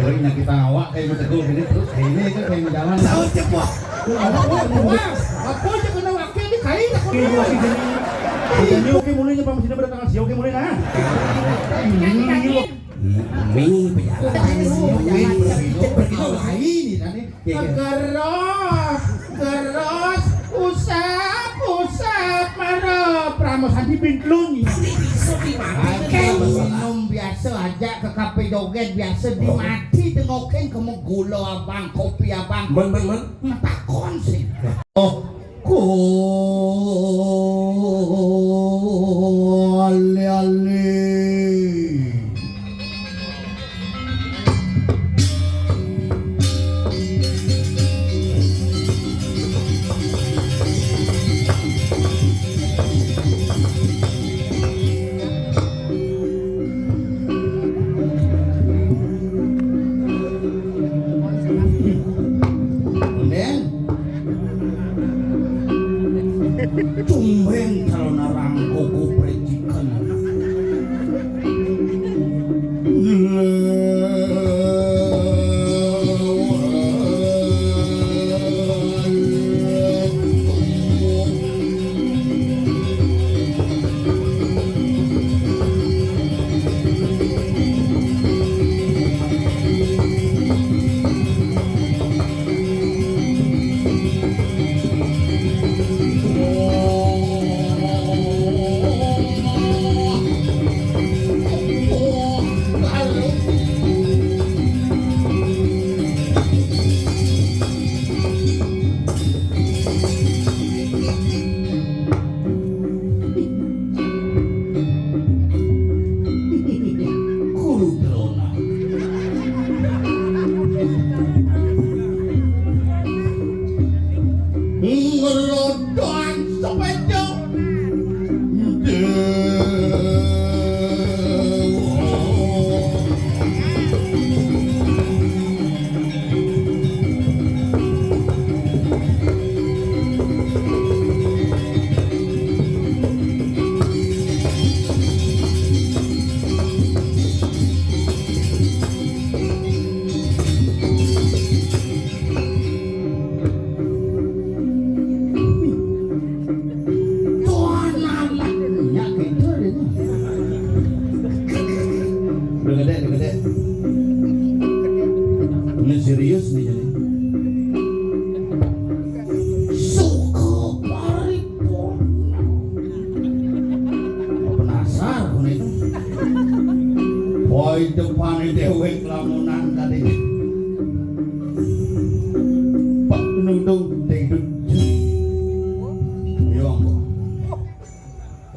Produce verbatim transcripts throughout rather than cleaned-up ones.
Kering nyakit awak kayak betegul gini terus kayak ini kan kayak jalan. Saus ceplok. Apa, apa, apa aja kena wakil di kain aku. Iya, iya, iya. Iya, iya, oke, mulai nih, Pak, masih ada tangan siau, oke, mulai, nah. Ini, ini, ini. Mie, pejalan. Udah, ini semua jalan. Kita bikin berkilo lain nih, tadi. Iya, iya. Geros, geros, usap, usap, marep. Ramos Hadi Bintlun. Ayo, minum biasa aja ke kafe joget, biasa dimati tengokin ke gula abang, kopi abang. Men, men, men. Ngetakon sih. Oh, kali-ali. Tumben calon arang koko precikan. Kudu Drona. Ngelodohan sepeda. Tuan anak minyak kencur ini. Udah gede, udah gede. Ini serius nih jadi. Suka paripurna. Penasar kono itu. Woi, depane dewek lamunan tadi. Pak nundung dingdut. Yo, ampun.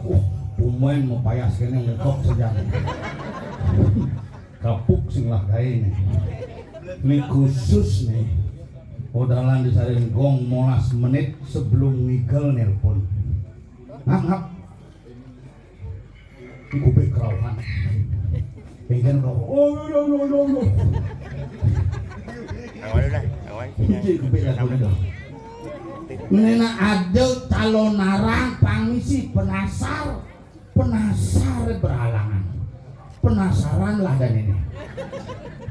Wah, pemain mau payas kene ngekop sejak. Kapuk sing lah gae nih. Ini khusus nih. Odalan disaring gong molas menit sebelum ngigel nelpon. Ngap, ngap. Kubik kerauhan. Pengen kau. Oh, no, no, no, no. Awal dah, awal. Kubik kerauhan. Menena ada calon arang pangisi penasar. Penasar berhalangan. Penasaran lah dan ini.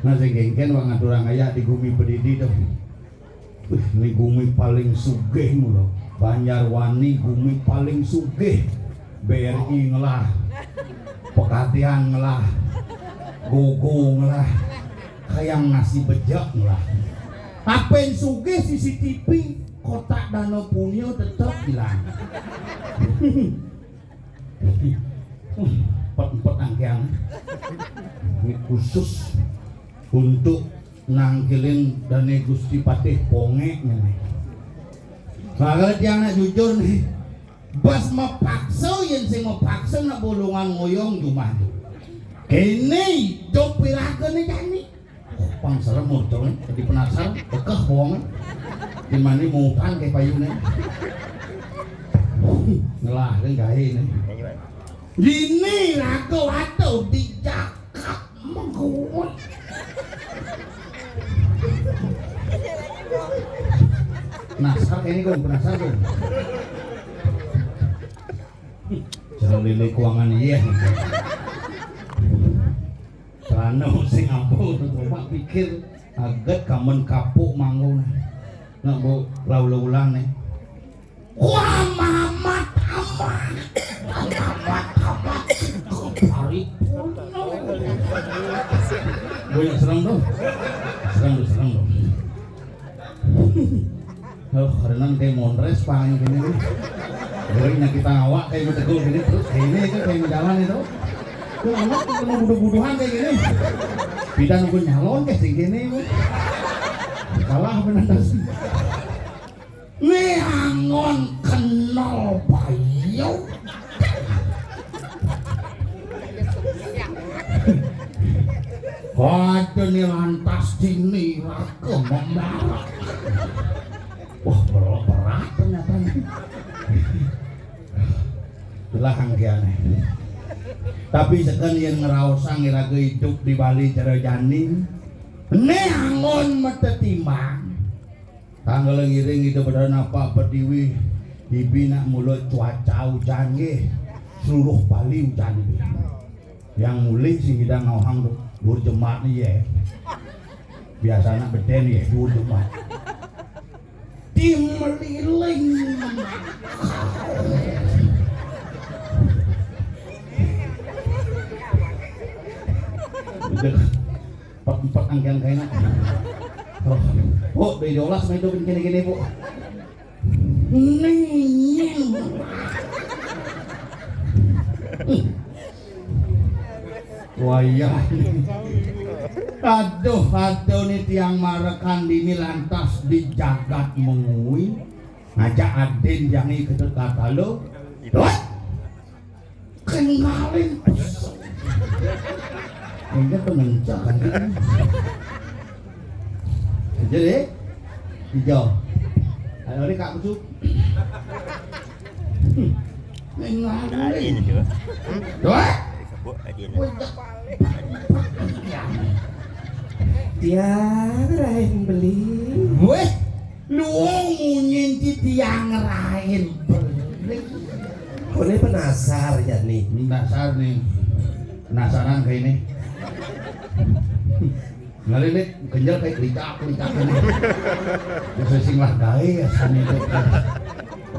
Nah, sing gengken wong ngaturang ayah di gumi pedidi tuh. Wih, ini gumi paling sugih mulu. Banjarwani gumi paling sugih. B R I ngelah. Pekatian ngelah. Gogo ngelah. Kayang nasi bejek ngelah. Apen sugih C C T V, kotak dana punyo tetep hilang. Empat-empat angkian. Ini khusus untuk nangkilin dane Gusti Patih Pongek ngene. Nah, kalau tiang nak jujur nih, bas mapaksa, yen sing mapaksa nak bolongan ngoyong jumah tu. Kene idup piragane jani. Pang serem motor ni, jadi penasar, bekah wong. Di mana mutan kayak payune. Ngelah kan gawe ni. Dini raga waduh dijakat mengguwet. Penasar kayak ini kok penasar tuh. Jangan lele kuangan iya. Anu sing ampun, coba pikir aget kamen kapuk manggung. Nak bu lau ulang nih. Wah, mamat amat, mamat amat, paripurna. Banyak serem tuh, serem tuh, serem tuh. Oh, karena kayak mondres paling gini nih. Orang nyakit awak kayak betegul gini terus kayak ini itu kayak jalan itu. Tuh anak ketemu buduh-buduhan kayak gini. Pidan aku nyalon kayak sing gini. Kalah bener. Ni angon kenal bayu. Ada ni lantas dini raga memarak. Wah, berat, berat ternyata nih. Itulah anggiane. Tapi seken yen ngraosang iraga idup di Bali jero jani, ne angon metetimbang. Tanggal ngiring Ida Betara Napak Pertiwi, bibi nak mulut cuaca ujan nggih. Seluruh Bali ujan nggih. Yang mulih sing Ida ngawang dhuwur jemak ni ye. Biasanya beden ye dhuwur jemak. Di meliling. Empat-empat angkang kaina. Oh, Bu, dari dolas mah itu gini-gini, Bu. Ning. Wayah. Aduh, aduh ni tiang marekan dini lantas di jagat mengui. Ngajak adin jangi ketut kata lo. Dot. Kenalin pesen. Ini tuh ngencak kan. Jadi, hijau. Ayo, ini Kak Kucu. Kenalin. Adin itu. Dua. Kebuk adin. Tiang rain beli. Weh. Luwung munyin ti tiang rain beli. Kone penasar jani. Penasar nih. Penasaran kayak ini. Ngalih nih, kenjal kayak kelicak-kelicak ini. Ya, saya sing lah gawe ya, sani itu.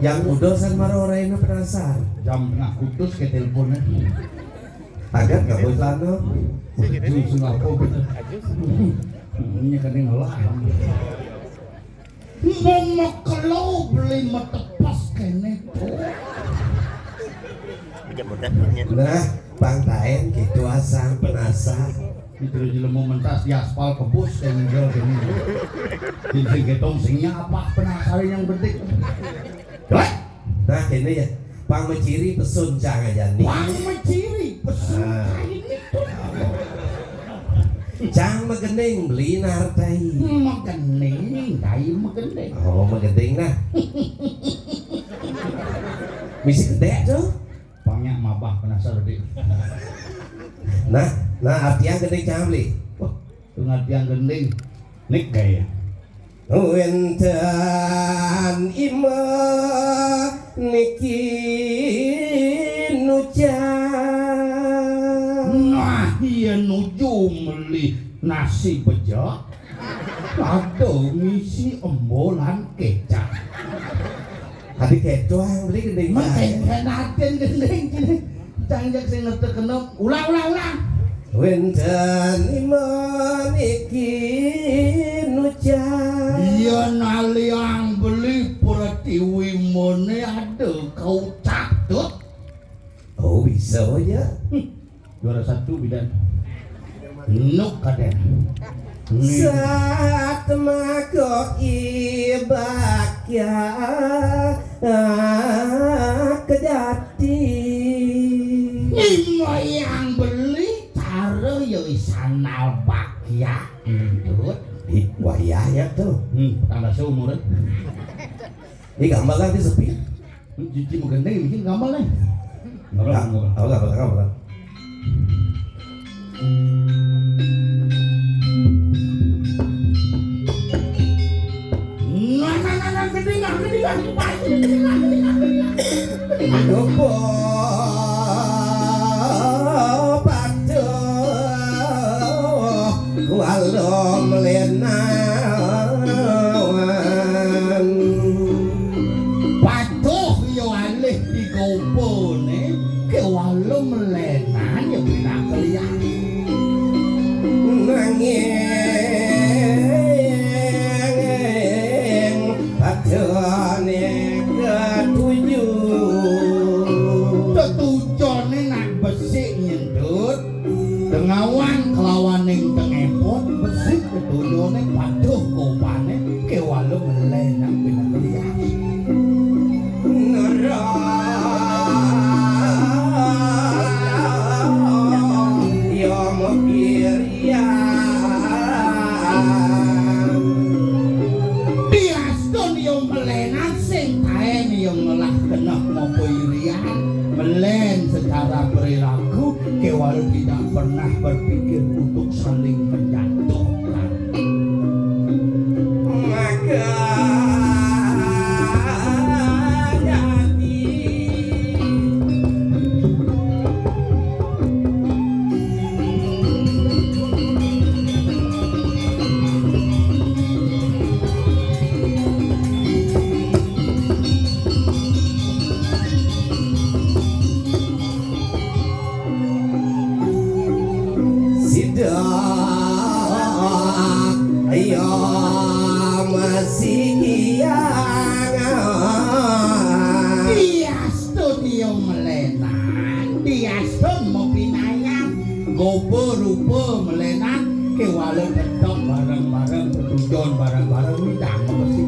Yang udah san maro ora enak penasar. Jam tengah kutus ke teleponnya. Agak gak bosan, no? Jus apa, gitu. Ini kan yang ngelah. Memekelau beli metepes kene tuh. Nah, pangkain gitu asal penasar. Itu jelema mentas di aspal kebus kayak ngejol gini. Sing ketong singnya apa penasar yang bedik. Nah, ini ya. Pang meciri pesun cang aja nih. Pang meciri pesun. Ah. Cang megending beli nartai. Megending, tai megending. Oh, megending nah. Misi gede tuh. Pangnya mabah penasar gede. Nah, nah artian gending cang beli. Wah, pengertian gending. Nik gaya. Wenten ima niki nujan. Nah, iya nuju meli nasi beja. Ada ngisi embolan kecap. Tadi keto yang beli gending. Mengkengken aten gending kene. Cang jak sing ngerti kena. Ulang, ulang, ulang. Wenten iman iki nucap. Iya naliang beli pertiwi mone ada kau catut. Oh, bisa aja. Juara satu bidan. Nuk kaden. Satmago ibakya kejati. Imayang beli cara ya isanal bakya. Entut. Di wayahnya tuh. Hmm, tambah seumur. Ini gampang kan di sepi? Cuci mau gendeng bikin gampang nih. Gampang, gampang. Gampang, gampang, gampang. Nah, nah, nah, nah, gendeng, gendeng, gendeng, gendeng, gendeng, gendeng. Aduh, po, patuh. Nawan. Patuh ya alih di gobane, kewala melenan ya pinakelian. Nanging padane ketuju. Tetujone nak besik nyendut, tengawan kelawaning tengepot, besik tetujone patuh kopane, kewala melenan pinakelian. Nera ya mepirian. Diastun ya melenan, sing taen ya ngelah keneh mapa irian. Melen secara perilaku, kewala tidak pernah berpikir untuk saling menjatuhkan. Maka jadi sida ya masih kiang. Diastun ya melenan, diastun mapinayang. Gopa rupa melenan, kewala tetep bareng-bareng, tetujon bareng-bareng, nidang mesti.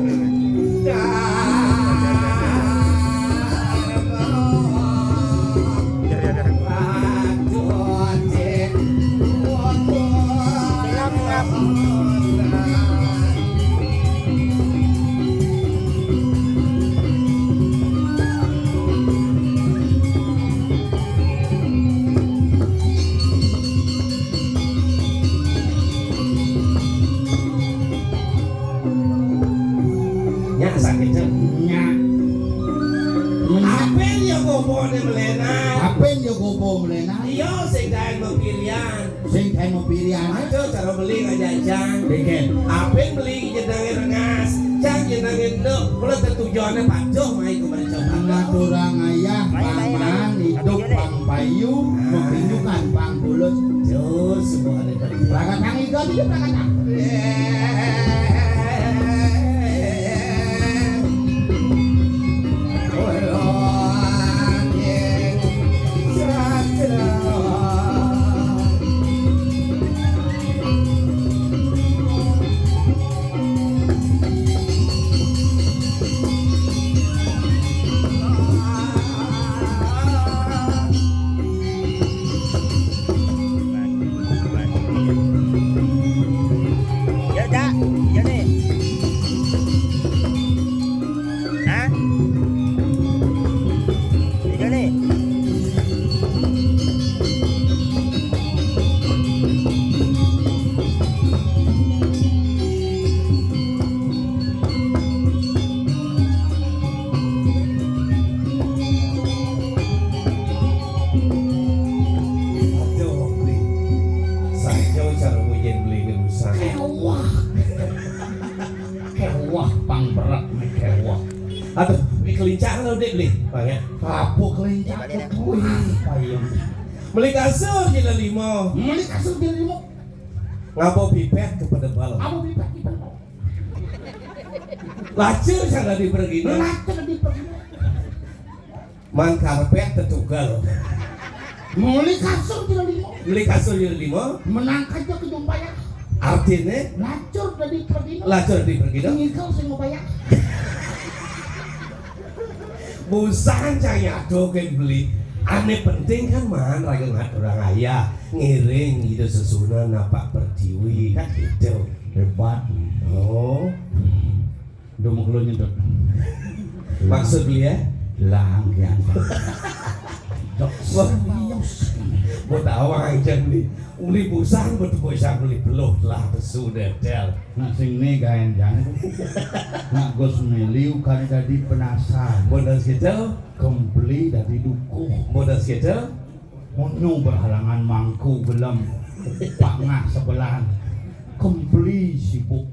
Nyak sakit, Cek. Nyak. Apin ya gopa ne melenan? Apin ya gopa melenan? Iya, sing taen mapirian. Sing taen mapirian? Aja cara beli ngajak jang. Dikit. Apin beli jenenge rengas, jang jenenge nduk. Kula tetujone patuh mai ke mereka. Ngaturang ayah, paman, idup, pang payu, mapinyukan, pang tulus. Yo, semua ada. Prakatang iga iki prakatang. Yo, Cak. Yo, nih. Hah? Yo, nih. Aduh, Bli. Saja cara nguyen Bli ngerusak. Kewah. Kewah, pang berat, kewah. Aduh, ini kelincah lo, Dik, Bli. Bang, ya. Apa kelincah? Wih, payung. Beli kasur jilid lima. Beli kasur jilid lima. Ngapa pipet ke pedebel? Apa pipet ke pedebel? Lacur sana di pergina. Lacur di pergina. Man karpet tetugel. Muli kasur jilid lima. Muli kasur jilid lima. Menang kaja ke jumpaya. Artine? Lacur dadi pergina. Lacur dadi pergina. Ngikel sing mau bayar. Busan cai ado ken beli. Ane penting kan man raga ngaturang ayah, ngiring ida sesuunan napak pertiwi kan gitu. Hebat. Oh. Udah mau keluar nyedot. Maksud beli ya? Lang yang. Dok serius. Mau tahu aja beli. Uli busan betul busan beli peluh lah pesu dedel. Nak sing ne gaen jang. Nak Gus Meliu kan dadi penasan. Modal situ. Kempli dadi dukuh. Modal situ. Munyu berhalangan mangku gelem. Pangah sebelah. Kempli sibuk.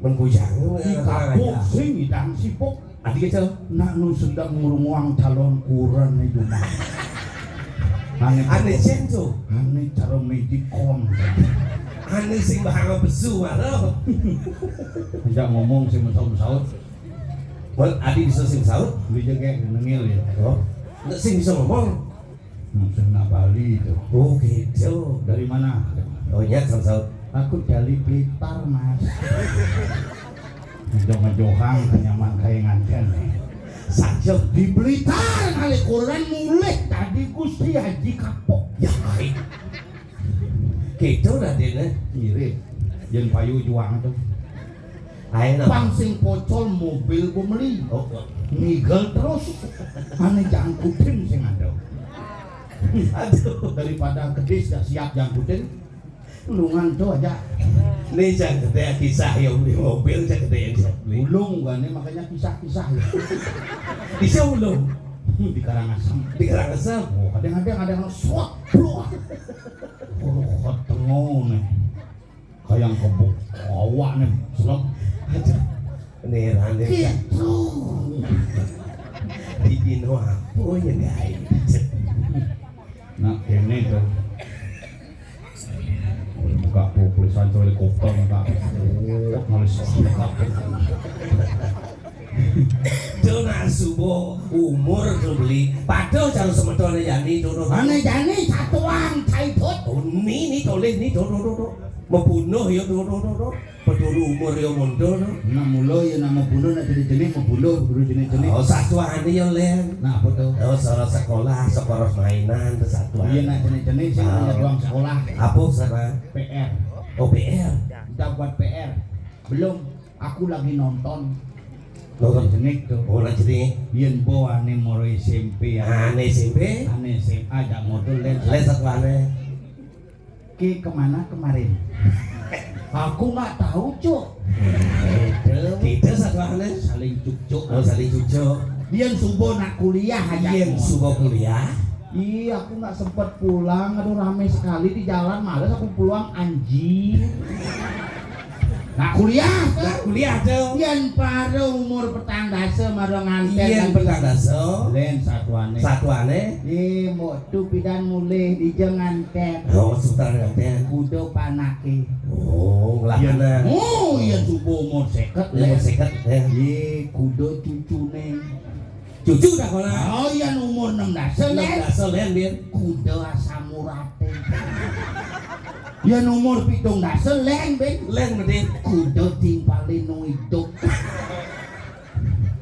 Men bujang, di kampung sing idang sibuk. Adi kecil. Nak nu sedang ngurunguang calon kuren itu mah. Ane cen tuh. Ane cara medicom. Ane sing bahanga besu maro. Enggak ngomong sing mesau-mesau. Adi bisa sing saut? Bisa kayak nengil ya. Oh. Enggak sing bisa ngomong. Maksudnya Bali itu. Oh gitu. Dari mana? Oh iya, saut. Aku dari Blitar, Mas. Johan-johan kenyaman kayak nganten. Saja di Blitar kali kuren mulih tadi Gusti Haji kapok. Ya, hai. Gitu, Raden, eh. Mirip. Yang payu juang tuh. Ayo, nah. Pang sing pocol mobil gua meli. Oh, oh. Ngigel terus. Ane jangkutin sing ada. Aduh. Daripada kedis gak siap jangkutin, lungan tuh aja. Ini jangan gede kisah yang beli mobil, jangan gede yang beli. Ulung gua nih, makanya kisah-kisah ya. Bisa ulung. Di Karangasem. Di Karangasem. Oh, kadang-kadang ada yang suat, bro. Oh, ketemu nih. Kayak kebuk awak nih, selem. Aduh, nerane. Gitu. Di dino apa ya, guys? Nah, ini tuh. Buka tulisan tuh helikopter, buka. Oh, nulis. Tuh nak subuh umur tuh beli. Padahal cara semetone Jani tuh, tuh. Mana Jani satuan, caiput. Oh, ini, ini tulis, ini tuh, tuh, tuh, tuh. Membunuh ya, tuh, tuh, tuh, tuh. Peduru umur ya mundur, tuh. Nak mula ya nak membunuh, nak jenis-jenis membunuh, guru jenis-jenis. Oh, satuan ya, Len. Nah, apa tuh? Oh, salah sekolah, sekolah mainan, tuh satuan. Iya, nak jenis-jenis sih, ah, punya doang sekolah. Apa sama? P R. Oh, P R. Udah buat P R. Belum, aku lagi nonton. Nonton? Jenik tuh. Oh, lah jenik. Yen bo ane moro S M P ya. Ane S M P? Ane S M A, jak modul, Len. Len satuane. Ke kemana kemarin? Aku nggak tahu, Cuk. Gitu. Gitu satuane. Saling cukcuk. Oh, saling cukcuk. Yen subuh nak kuliah aja. Yen subuh kuliah. Iya, aku nggak sempet pulang. Aduh, rame sekali di jalan. Males aku pulang, anjing. Nak kuliah, nak kuliah tuh. Yen para umur petang dasa mara nganten. Yen petang dasa. Len satuane. Satuane. Eh, mbok tu pidan mulih dija nganten. Oh, sutra nganten. Kuda panake. Oh, ngelakana. Oh, yen subuh umur seket, yen umur seket, ya. Eh, kuda cucune. Cucu dah kala. Oh, yen umur enam dasa, Len. Enam dasa, Len, Bin. Kuda asam urate. Yen umur pitung dasa, Len, Bin. Len, Bin. Kuda timpalin nu idup.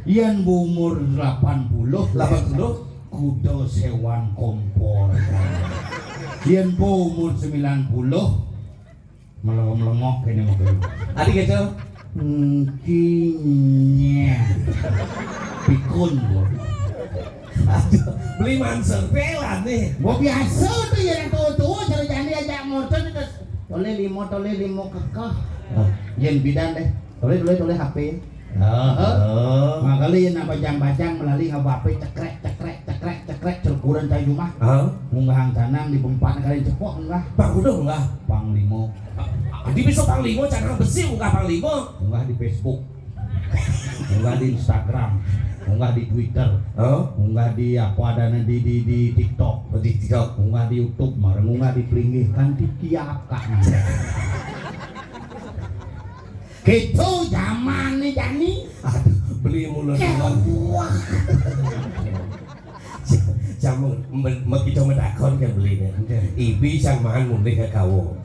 Yen umur delapan puluh, delapan puluh. Kuda sewan kompor. Yen umur sembilan puluh, melengok-melengok kene mau. Adi gitu. Engkinya. Pikun gua. Aduh, beli manser pelan nih. Gua biasa tuh ya, yang tua-tua, cara jani aja motor terus. Tole limo, tole limo kekeh. Ah. Yen bidan deh. Tole, tole, tole H P. Ah, heeh. Makali yen bajang-bajang melali ngaba H P, cekrek, cekrek, cekrek, cekrek, celukuran cai jumah. Ah. Munggahang canang di pempat kali cepok munggah. Bang udah munggah. Panglimo. Adi bisa panglimo, canang besi munggah panglimo. Munggah di Facebook. Munggah di Instagram. Munggah di Twitter. Oh. Munggah di apa adanya di, di, di TikTok. Oh, di TikTok. Munggah di YouTube, mara munggah di pelinggih kan di kiap kan. Gitu zaman nih, Jani. Aduh, beli mulu. Wah. Jamu, me-, me-, kita medakon ke beli nih. Oke. Ibi sang mangan mulih ke kawo.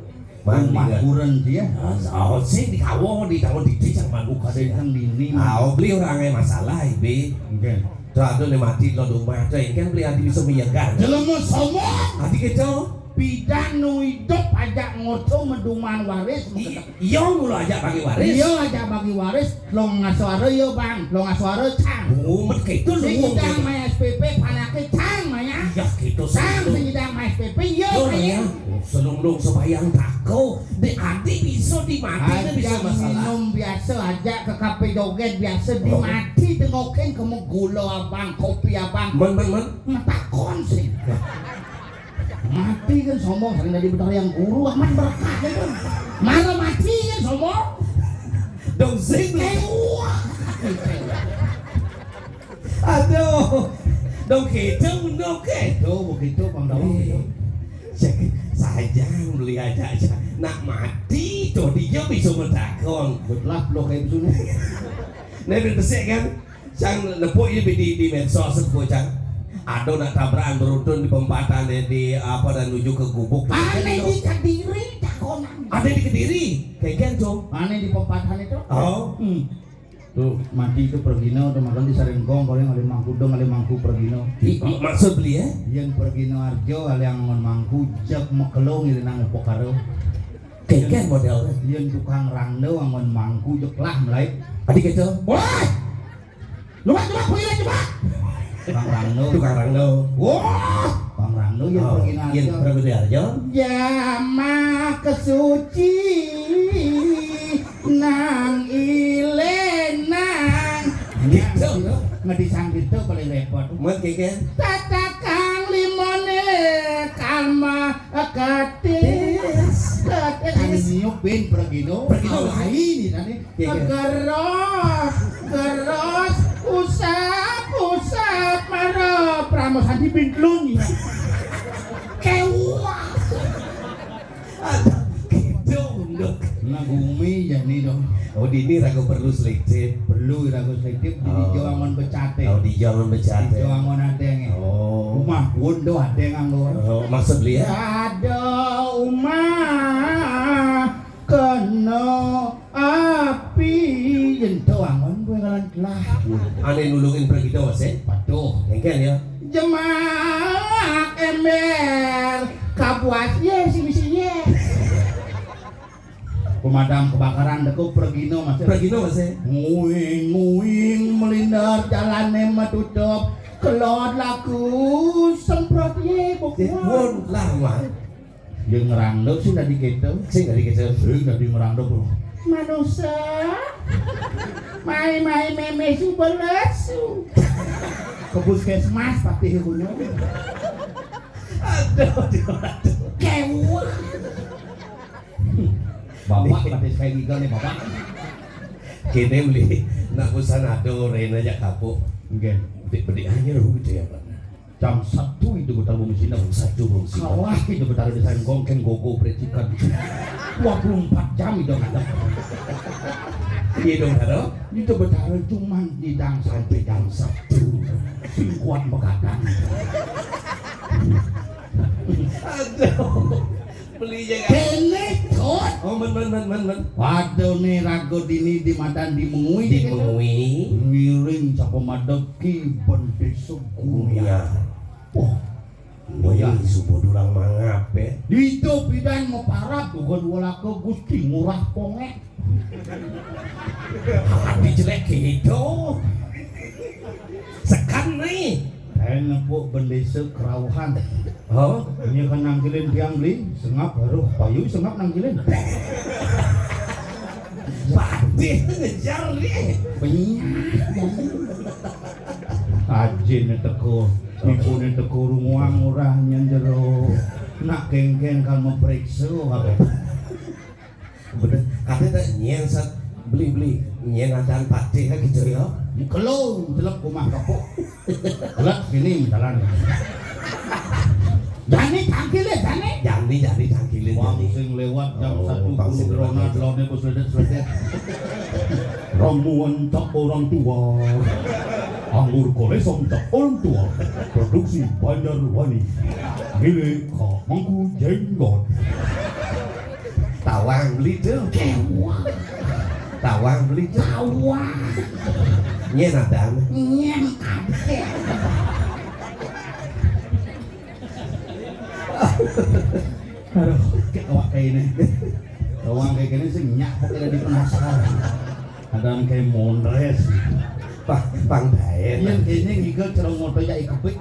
Mangan. Rumah kuren dia. Ah, oh, sing di kawo, di kawo di, di sang mangan buka deh. Sing dini. Ah, oh, beli orangnya masalah, Ibi. Oke. Tuh, aduh, nih mati lo rumah tuh, kan beli adi bisa menyegar. Jelema sombong. Adi gitu. Pidan nu idup aja ngoto meduman waris. I-, iya, mula aja bagi waris. Iya, aja bagi waris. Lo ngasuara iya, Bang. Lo ngasuara cang. Umet gitu lu. Sing idang maya S P P, panake cang maya. Iya, gitu, cang. Sing idang maya S P P, iya, maya. Senung-nung sebayang tako. Di ati bisa dimati, bisa masalah. Minum biasa aja, ke kafe joget biasa, oh, dimati, tengokin ke gula abang, kopi abang. Men, men, men. Ngetakon sih. Wah. Mati kan sombong, sering dari Betara yang guru, amat berkah itu. Mana mati kan sombong? Dong sing. Kayak wah. Aduh. Dong gitu, dong gitu. Begitu, Bang Dawang. Eh, saya, saya beli aja, aja. Nak mati tuh dia bisa bertakon. Betulah, belum kayak begini. Nah, udah besek kan? Cang nepuk ye di, di medsos, nepuk, Cang. Ada nak tabrakan beruntun di perempatan, eh, di apa, dan nuju ke gubuk. Aneh di Kediri, takonan. Ada di Kediri, kengken, Cong. Aneh di perempatan itu. Oh. Hmm. Tuh, mati itu Pergino, tuh makan di Sarenggong, kalau yang ada mangku dong, ada mangku Pergino. Di, maksud beli ya? Yang Pergino Arjo, ada yang ngon mangku, jak mekelong, itu nang pokaro. Kengken model. Yang tukang rando, angon mangku, jek lah, mulai. Adik kecil. Wah! Coba, coba, kuwi coba. Tukang rando. Tukang rando. Wah, Bang Rando yang Oh, pergi nanti. Yang pergi dia aja. Jamaah kesuci nang ilenang. Gitu. Ngedisang gitu paling repot. Mungkin kan? Tatakang limone kalma ketis. Ketis. Kami niup bin pergino. Pergino. Awai ini tadi. Iya, iya. Kegeros, geros, usap, usap, marep. Ramos Andi Bintlun. Kewah. Aduh, gitu, Nduk. Nah, gumi jani dong. Oh, dini ragu perlu selitip. Perlu ragu selitip, dini Oh. Jo angon becate. Oh, di Jo angon becate. Di Jo angon adeng. Oh. Rumah pun do adeng anggon. Oh, maksud lihat? Ada rumah kena api, yen to angon kowe ngalan telah. Ane nulungin pergi to, Mas, eh? Patuh. Engken ya. Jemak ember kabuas ye sing isi ye. Pemadam kebakaran deko pergino, Mas, eh? Pergino, Mas, eh? Nguing-nguing melindar jalane metutup. Kelot laku semprot ye, Eh, bukun. Pun lah, Mas. Dia ngerandep sih tadi gitu. Sing tadi gitu. Sing tadi ngerandep loh. Manusia. Mai-mai meme su belesu. Ke puskesmas pasti kunyum. Aduh, aduh, aduh. Kewah. Bapak pada saya gigal nih, Bapak. Kene beli nak usan ado rena aja kapuk. Nggih. Bedik-bedik aja loh gitu ya, Pak. Jam satu itu Betara Bumi Sina. Jam satu Bumi Sina. Kalah itu Betara Desa Gongkeng Gogo Percikan. Dua puluh empat jam itu ngadep. Iya dong, Taro. Itu Betara cuman didang sampai jam satu. Sing kuat begadang. Aduh. Beli aja kan. Kene, Kot. Oh, men, men, men, men, men. Waduh, nih rago dini di madan di Mengui. Di Mengui. Ngiring sapa madep Ki Bendesa Gumiar. Gumiar. Wah. Wayang subuh dulang mangap, ya. Ditu bidan meparab, bukan walaka Gusti Ngurah Pongek. Hati jelek gitu. Sekan nih. Saya nepuk bendesa kerauhan. Oh? Nya kan nangkilin tiang beli, sengap haruh payu, sengap nangkilin. Badhe ngejar nih. Banyak. Ajine teko, ipune teko runguang ora nyen jero. Nak kengken kan mepriksa kabeh. Bener, kate tak nyen sat beli-beli, nyen adan patih gitu ya. Kelo, delep omah kepuk. Delep sini jalan. Jani tangkil ya, jani. Jani, jani tangkilin, Wong jani. Sing lewat jam Oh, satu wong sing lewat jam delone bos ledet-ledet. Ramuan tak orang tua. Anggur kolesom tak orang tua. Produksi Banjarwani. Milik Kak Mangku Jenggot. Tawang beli tuh. Kewah. Tawang beli tuh. Tawang. Nyen adan. Nyen kabeh. Aduh, kayak awak kayak ini. Tawang kayak gini sih nyak kok tidak dipenasaran. Ada yang kayak mondres. Pak, Bang Daen. Iya, kayaknya ngigal cerong motor ya ikepik.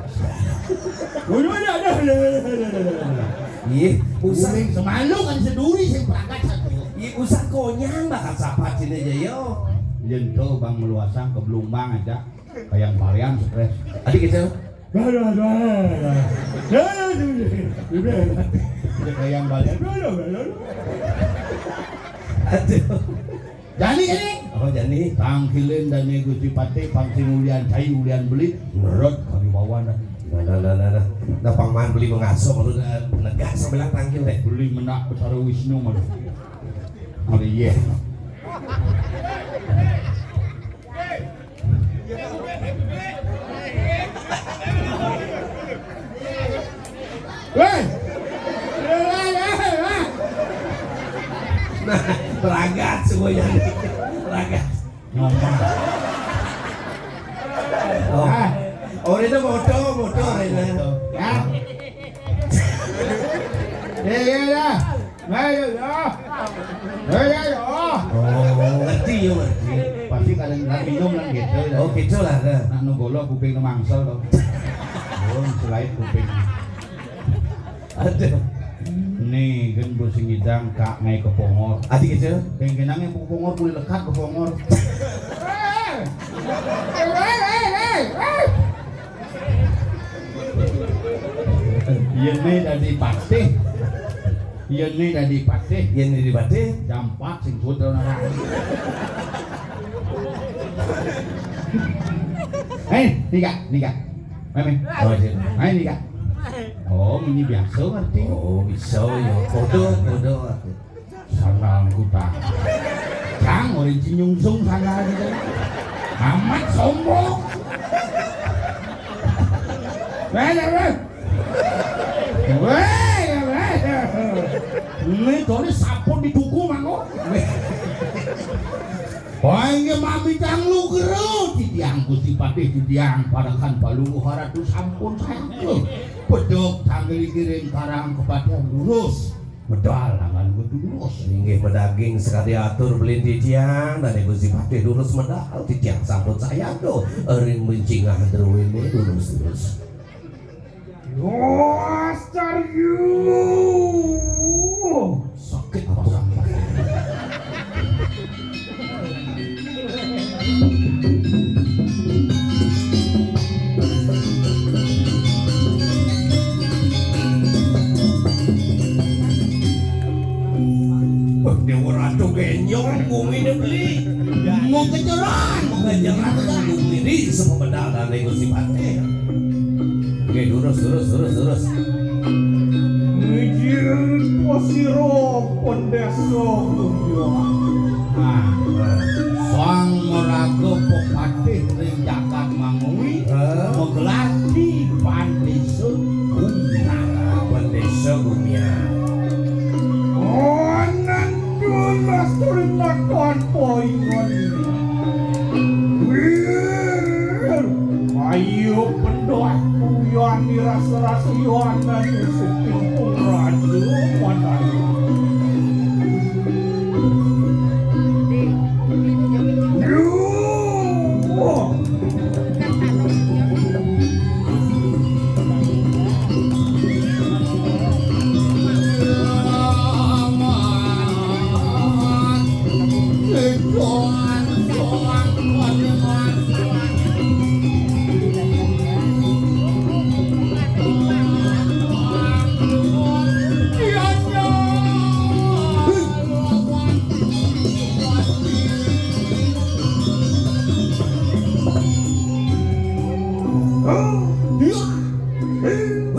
Udah, udah, udah, udah, udah, udah, udah. Iya, usah. Guling semalu kan seduri sing perangkat satu. Iya, usah konyang bakal sapat sini aja yo. Yen to Bang meluasang ke Belumbang aja. Kayang-kayang stres. Adik kecil. Lah, lah, lah, lah. Lah, lah, lah, lah. Udah. Udah kayak yang balik. Lah, lah, lah, lah. Aduh. Jani, jani. Oh, jani. Tangkilin dané Gusti Patih, pang sing ulian cai, ulian beli, merut kawibawan dah. Nah, nah, nah, nah, nah. Nah, pang maan beli mangasuh, lu dah negak sambilang tangkil deh. Beli menak Betara Wisnu mah. Mari, iya. Wéh. Nah, ragat semuanya. Ragat. Ngomong. Oh. Ah. Oh, itu moto, moto, ini. Ya. Ya, ya, ya. Nah, ya, ya. Ya, ya, ya. Oh, ngerti ya, ngerti. Pasti kadang nak minum lah gitu. Oh, gitu lah, dah. Nak nunggolo kuping nu mangsel to. Oh, selain kuping. Aduh. Nih, kan bos ngidang kak ngai kepongor. Adi gitu. Pengkenang yang kepongor boleh lekat kepongor. Yén né dadi patih. Yén né dadi patih. Yén né dadi patih. Jam empat sing suud ora. Eh, nika, nika. Meme. Oh, iya. Ayo, nika. Oh, ini biasa ngerti. Oh, bisa ya. Bodoh, bodoh. Sandal kuda. Jang, ora cinyungsung sandal gitu. Amat sombong. Wéh, wéh. Wéh, wéh. Ini doni sampun dituku mangko. Wah, inggih mamitang lugra, titiang Gusti Patih, titiang parekan Balungguh Ratu sampun sayangku. Bedog tanggel iki ring karang kepatihan lurus. Medal tangan kudu lurus. Inggih medaging sekadi atur belin titiang, dané Gusti Patih lurus medal, titiang sampun sayangku. Ring bencingah druwene lurus-lurus. Lurus caryu. Sakit pasang. Wah, Dewa Ratu genyong, bumi ini beli. Mau keceran, mau keceran, mau keceran, bumi ini semua benar dan Gusti Patih. Oke, lurus, lurus, lurus, lurus. Mijil pasira pendesa Gusti. Nah, sang maraga pepatih ring jagat Mangui, eh? Magelar di Pandesa Gumiang. Pandesa Gumiang. Ananda lastri makan poingon. Wir, ayo pendoh kuyan dirasa-rasa yohanan suping pung raja manana. Yuh.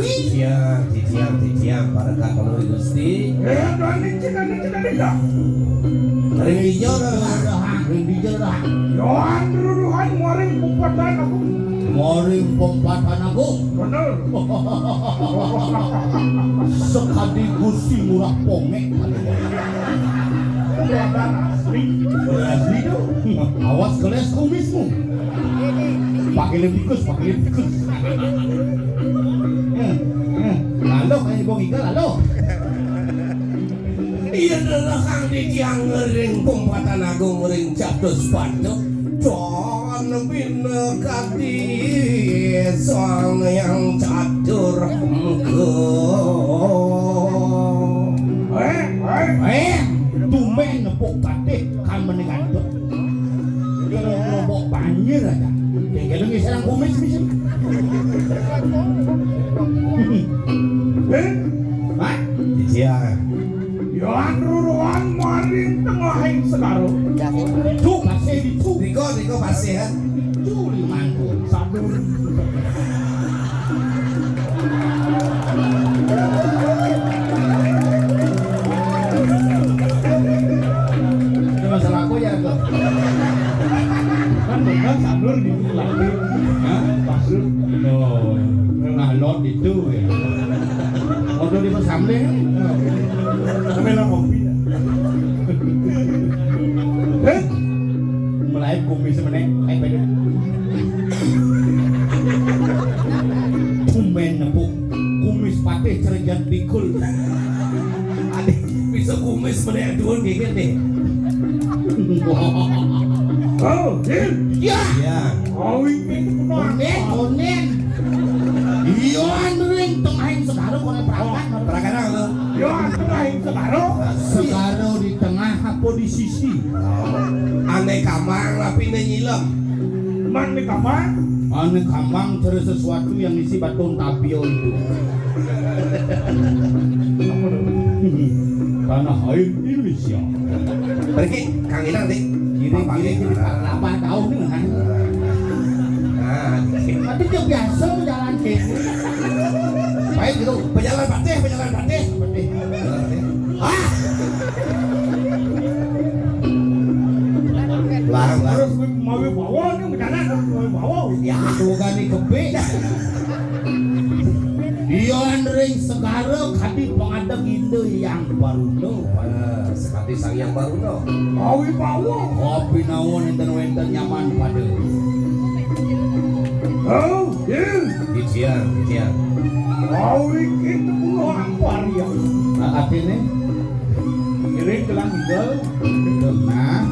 Titiang, titiang, titiang, parekan menawi Gusti. Eh, dani, cekani, cekani, dah. Ring dija dah. Ring dija dah. Yohan ruruhan maring pempatan aku. Maring pempatan aku. Bener. Sekadi Gusti Ngurah Pongek. Asli. Asli tu. Awas keles kumismu. Pakai lem tikus, pakai lem tikus. Hmm, hmm. Lalu kayak bong ikan lalu. Iya adalah kang titiang ring pempatan agung ring Catus Patuk. Don bina kati sang yang catur muka. Eh, eh, eh, tumben nepuk patih kan mending antut. Dia mau banjir aja. Kengkene ngisirang kumis, kumis. Eh? Hah? Iya. Yohan ruruan maring tengahing segara. Cu, pasih di cu. Riko, riko pasih ya. Cu, limantu. Sadur. Itu masalah aku ya, aku. Kan bener sadur di latih. Hah? Pasur. Oh. Nah, lot itu ya. Foto di Pasambling. Sampai lah kopi. Eh? Mulai kumis meneh, eh, beda. Tumben nepuk kumis patih cerejat bikul. Adik, bisa kumis meneh duun gigit nih. Oh, Jin. Ya. Ya. Oh, iki. Onen, onen. Iya, anu ring tengahing segara kono perangkat. Perangkat apa? Iya, tengahing segara. Segara di tengah apa di sisi? Ane kamang tapi ne nyilem. Man ne kamang? Ane kamang cari sesuatu yang isi batu tabio itu. Apa tuh? Tanah air Indonesia. Pergi, Kang Inang, Dik. Kiri, kiri, kiri, Pak, apa tahu nih, kan? Nah, dikit. Tapi dia biasa jalan kiri. Baik gitu, pejalan patih, pejalan patih. Patih. Hah? Larang, larang. Terus gue mau bawa nih, bencana, mau bawa. Ya, tuh kan nih, kepe. Iya, ring segara kadi pangadeg Ida Hyang Baruna. Nah, sekadi Sang Hyang Baruna. Awi bawa. Kopi nawon enten wenten nyaman pada. Oh, iya. Titiang, titiang. Awi kita pulau ampar ya. Nah, artinya? Ngiring gelang hidal. Nah.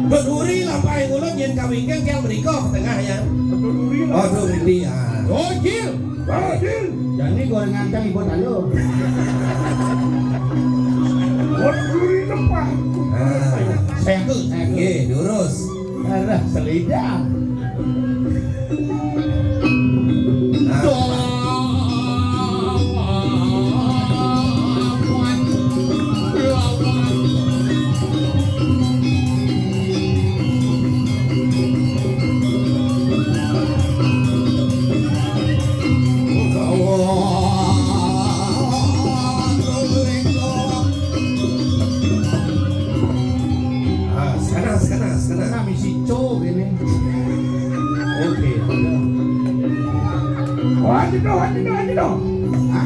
Beduri lampah ngulut yen kawingking tiang mriko tengah ya. Beduri. Oh, duri ya. Oh, Jil. Oh, Jil. Jani gorengan cang ibu tayo. Beduri lepah. Ah. Saya tuh, saya tuh. Nggih, lurus. Arah selidang. Nah. Ah, sekarang, sekarang, sekarang. Nah, misi co ini. Oke. Wah, jenuh, wah, jenuh, wah, jenuh. Hah?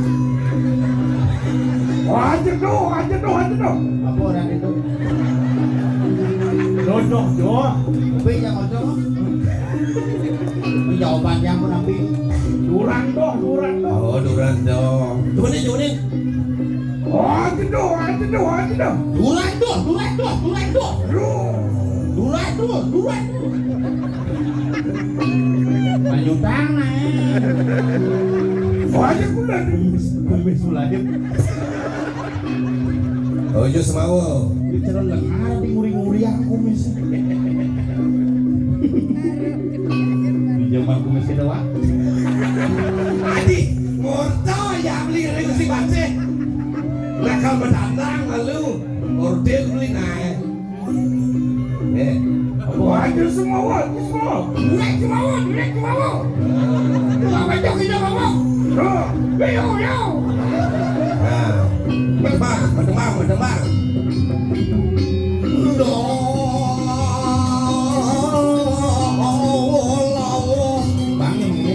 Wah, jenuh, wah, jenuh, wah, jenuh. Apa orang itu? Jodoh, jodoh. Tapi yang jodoh. Jawabannya pun nanti. Durang doh, durang doh. Oh, durang doh. Coba nih, coba nih. Oh, jenuh, wah, jenuh, wah, jenuh. Durang doh, durang doh, durang doh. Aduh. Durang doh, durang doh. Manyutang, nah. Wah, jenuh, wah, jenuh. Kumis, kumis mulai. Ojo semawa. Bicara lengar di nguri-nguri aku kumis. Di zaman kumis kita, Wak. Adi, morto ya beli rek si bace. Nakal mendatang lalu order beli naik. Eh, apa aja semua, wah, semua. Duit semua, duit semua. Apa itu kita ngomong? Tuh, yo, yo. Nah, bertembang, bertembang, bertembang. Bang, ini.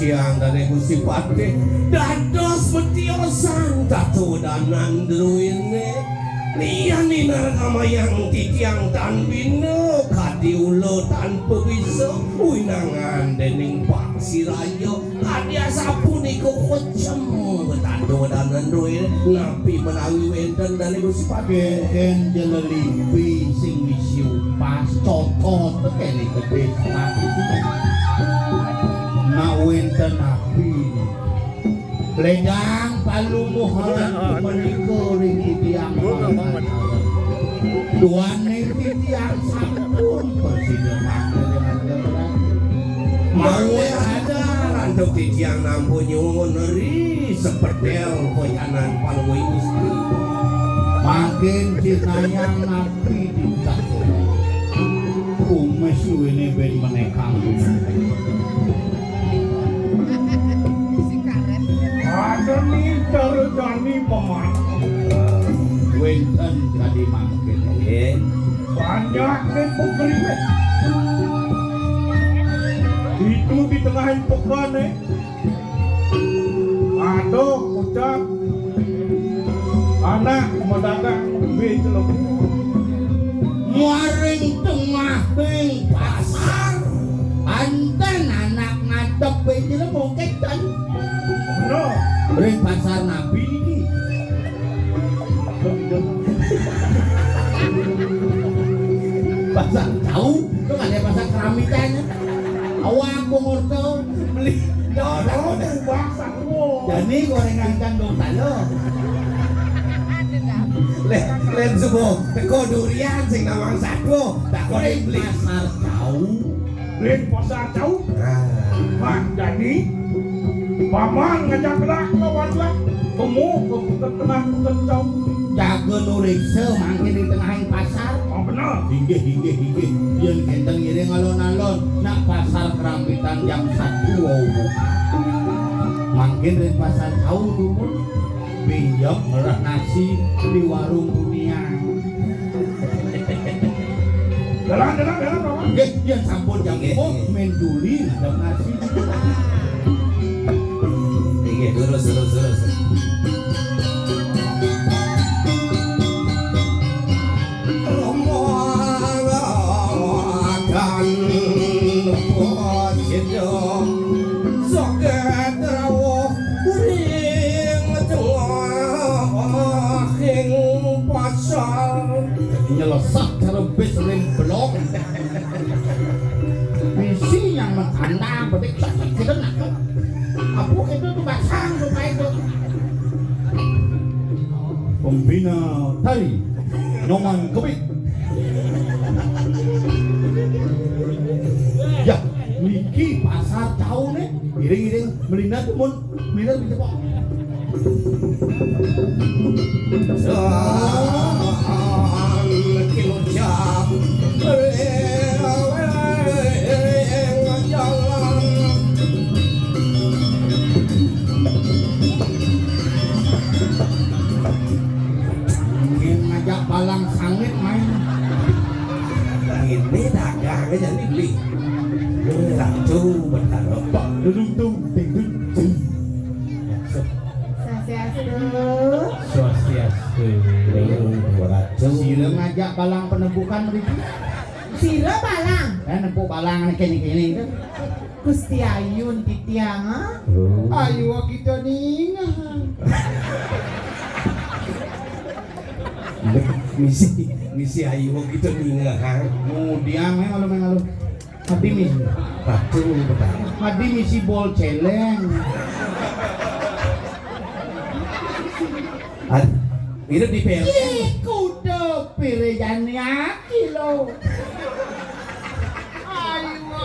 Tiang dané Gusti Patih dados metiosan tatodanan druéné. Liyan inareng amayang titiang tan bina kadi ula tanpa bisa winangan déning Pak Siraya. Kadi asapunika kocem tatodanan druéné napi menawi wénten dané Gusti Patih. Gén jelelipi sing misi upas cotot kéné gedé. Nak wénten napi? Ledang palungguhan menika ring titiang. Duaning titiang sampun prasida mangda. Mawon ada antuk titiang nampa nyuwun ri sepetel kocanan palungguh Gusti. Mangkin cinayang napi tingkah. Kumis suwéné ben menekang. Ada nih cara jani paman. Wénten kadi mangkin. Nggih. Banyak nih pegeriwet. Itu di tengah pekan, eh. Aduh, ucap. Anak madagang béj lembu. Muaring tengahing pasar. Anten anak ngadep béj lembu kénten. Bener. Ring pasar napi niki? Pasar Cau, to kan ada pasar Keramitan. Awak pengurus beli. Dodol. Jani gorengan kan dong talo. Lén, lén subuh teka durian sing nawang satua, tak kok beli. Pasar Cau. Ring pasar Cau. Ah. Mak jani, paman ngajak gelah kawan lah. Temu ke, ke tengah ke Cau. Jaga nureksa mangkin di tengahing pasar. Oh, bener. Inggih, inggih, inggih. Yén kénten ngiring alon-alon, nak pasar Kerampitan jam satu wau buka. Mangkin ring pasar Cau dumun. Pinjam ngelah nasi di warung Bunian. Dalan, dalan, dalan, Paman. Nggih, yén sampun jam Nggih, lima, nggih. Main tuli ngadep nasi. Nggih, terus, terus, terus. Rombongan paceda saget rawuh ring tengahing pasar. Nyelesat cara bis ring blok. Misi yang menantang, berarti kita nak. Apa itu tuh basang tuh, Pak, itu? Pembina tari Nyoman Kebit. Ya, niki pasar Cau nih. Iring-iring melina tuh mun melina lebih cepat. Jalan kilucap ring jalan. Mungkin ngajak balang sangit main. Ini dagang aja nih beli. Ini ratu bertaruh. Dudung tung, ding dun, ding. Swastiastu. Swastiastu. Ratu. Sira ngajak balang penempukan mriki? Sira balang. Eh, nempuk balang kéné-kéné itu. Gusti Ayu titiang, ah. Oh. Ayu kita ningah. Misi, misi Ayu kita ningah. Mudian, eh, malu, malu. Adi misi. Ratu, betul. Adi misi bol celeng. Ad-, ngidup di P L N. Ih, kuda pirejane aki lo. Ayu,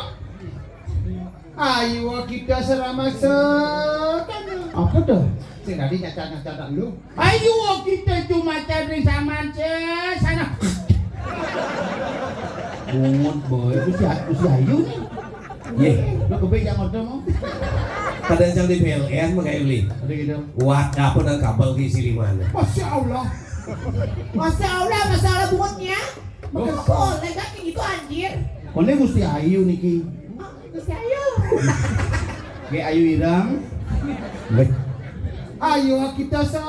ayu kita serama sekan. Apa tuh? Sing tadi nyacat-nyacat lu. Ayu kita cuma cari sama se-, sana. Bungut boy, itu si, itu si Ayu nih. Yé, lo kebé yang order mau? Kadang yang di P L N mah kayak beli. Ada gitu. Wah, apa nang kabel di sini mana? Masya Allah. Masya Allah, Masya Allah bungutnya. Makan boleh kan kayak gitu anjir. Kone Gusti Ayu niki. Ah, Gusti Ayu. Ge ayu irang. Weh. Ayo kita sa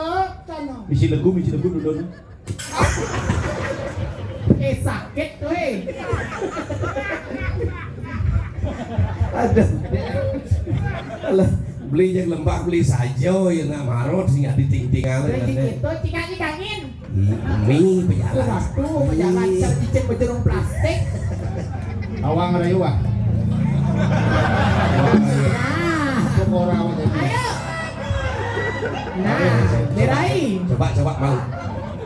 kana. Misi legu, misi legu dudun. Eh, sakit tuh, eh. Aduh. Alah, beli yang lembah beli saja ya nak marot sing diting-tingan. Rezeki itu cingak dikangin. Mi pejalan. Waduh, pejalan cicing bejurung plastik. Awang rayu ah. Nah. Ayo. Nah, berai. Coba, coba, Bang.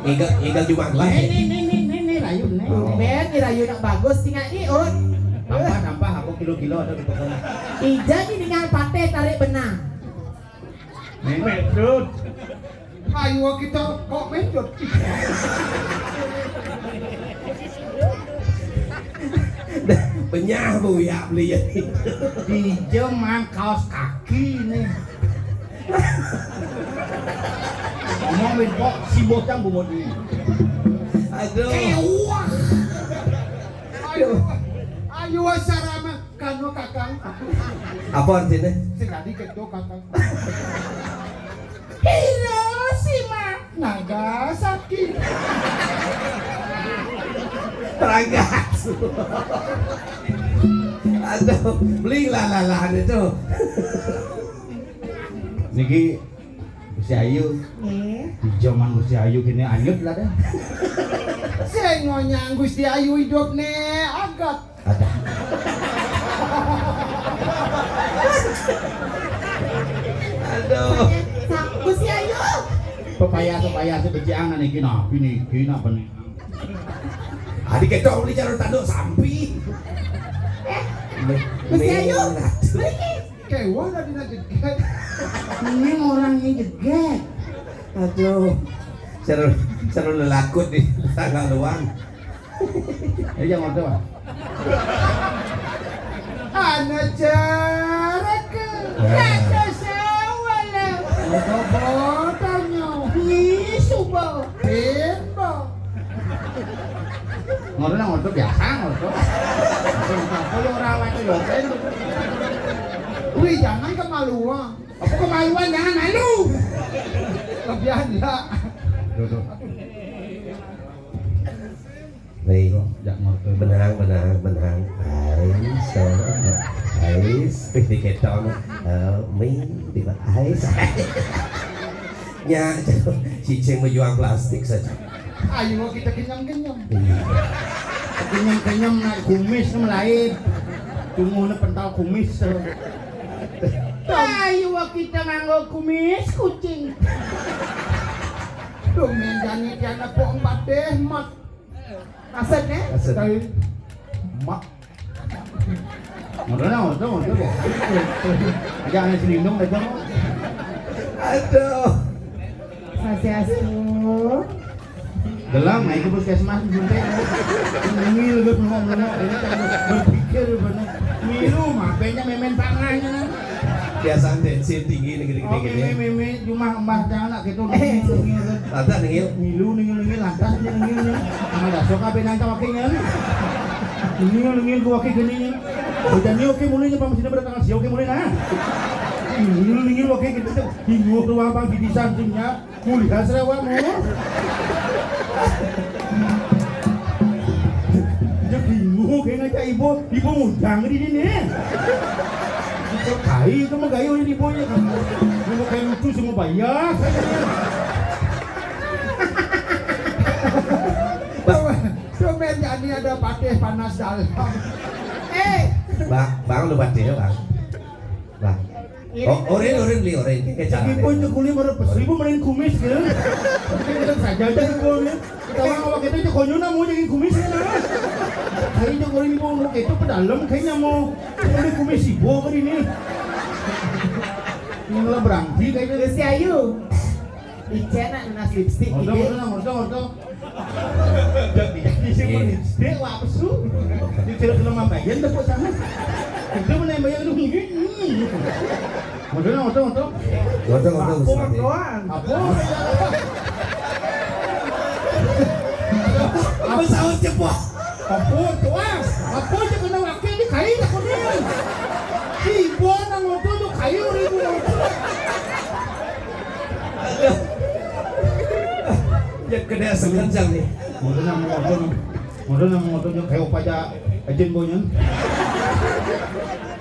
Igal, igal juga lah. Nih, nih, nih, nih, nih, nih, rayu nih. Oh. Ben, nih rayu nak bagus, tinggal iut. Tambah, tambah, aku kilo-kilo ada di pekan. Ija nih dengan pate tarik benang. Nih, betul. Ayo kita kok mendut. Benyah bu ya beli ya. Pinjeman kaos kaki nih. Ngomong kok si bocah bobot ini. Aduh. Ewah. Ayo, ayo sarama kanu kakang. Apa artinya? Sekali kedo kakang. Hiroshima, Nagasaki. Terangkat. Aduh, beli lah lah lah itu. Niki Gusti Ayu. Nggih. Di zaman Gusti Ayu kene anyut lah dah. Sing ngonyang Gusti Ayu hidup ne agat. Ada. Aduh. Sang Gusti Ayu. Pepaya, pepaya sebecian niki nah, niki nah benih. Adi ketok beli jalur tanduk sampi. Eh, Gusti Ayu. Mriki. Kewan ada di jeget. Ini orang ini jeget. Aduh. Seru, seru lelakut di tanggal luang. Eh, jangan order, Pak. Ana jarek. Nah. Ada sawal. Ada botanyo. Ini suba. Bimbo. Ngono nang ngono biasa ngono. Apa yo ora awake yo ben. Wih, jangan kemaluan. Apa kemaluan, jangan malu. Lebihan ya. Duh, duh. Wih, jak ngono. Benang, benang, benang. Ais, so. Ais, wih diketong. Eh, mi, di ais. Nya, cicing menjual plastik saja. Ayo kita kenyam-kenyam. Iya. Kenyam-kenyam nak kumis mulai. Tunggu pental kumis. Ayo kita nganggo kumis kucing. Tuh menjani tiana po empat deh mat. Kasut, eh? Kasut. Sekali. Mak. Ngono, ngono, ngono, ngono. Aja ane selindung aja. Aduh. Swastiastu. Gelang, nah, itu puskesmas di Bunte. Ngil, gue bengok-bengok. Ini kan berpikir bener. Milu, makanya memen tangannya. Biasaan tensi tinggi negeri-negeri. Oh, gini. Meme, meme, cuma mbah jangan nak gitu. Eh. Nengil, nengil. Lantas nengil, nengil, lantas nengil, nengil. Sama dasar kabeh nang tawake nyen. Nengil, nengil, gua ke gini nyen. Udah nengil, oke, mulai nyepa mesinnya pada tanggal siang, oke, mulai nah. Nengil, nengil, oke, gitu. Bingung tuh abang di desain timnya. Mulih hasrah awakmu. Ya bingung kayak ngajak ibu, ibu ngundang di sini. Itu kai itu mah gaya oleh ibu ya kan. Mau kayak lucu semua bayar. Tuh, tuh men jadi ada patih panas dalam. Eh, Bang, bang lu patih ya, Bang. Bang. Oh, orin, orin beli orin. Kayak cara. Ibu aja kulit baru seribu main kumis gitu. Kita saja aja ibu nih. Kita orang awak kita aja konyol mau jadi kumis ya. Kayak aja kulit ibu mau itu ke dalam kayaknya mau beli kumis ibu ke ini. Ini lah berhenti kayaknya. Gusti Ayu. Icena nunas lipstick. Odo, gitu. Odo, odo, odo. Jadi, jadi sih. Iya. Lipstick, wah, pesu. Di film-film apa? Ya, udah, kok, sana. Itu mana yang bayar itu? Odo, odo, odo. Odo, odo, apa? Apa? Apa sahur cepat? Apa, tuh, ah? Apa aja kena wakil di kain, aku nih. Si Ibu nang odo, tuh, Ayo, ribu. Aduh. Ya, kena semenjang nih. Modal nang modal, modal nang modal yang kayak apa aja, ajen bonya.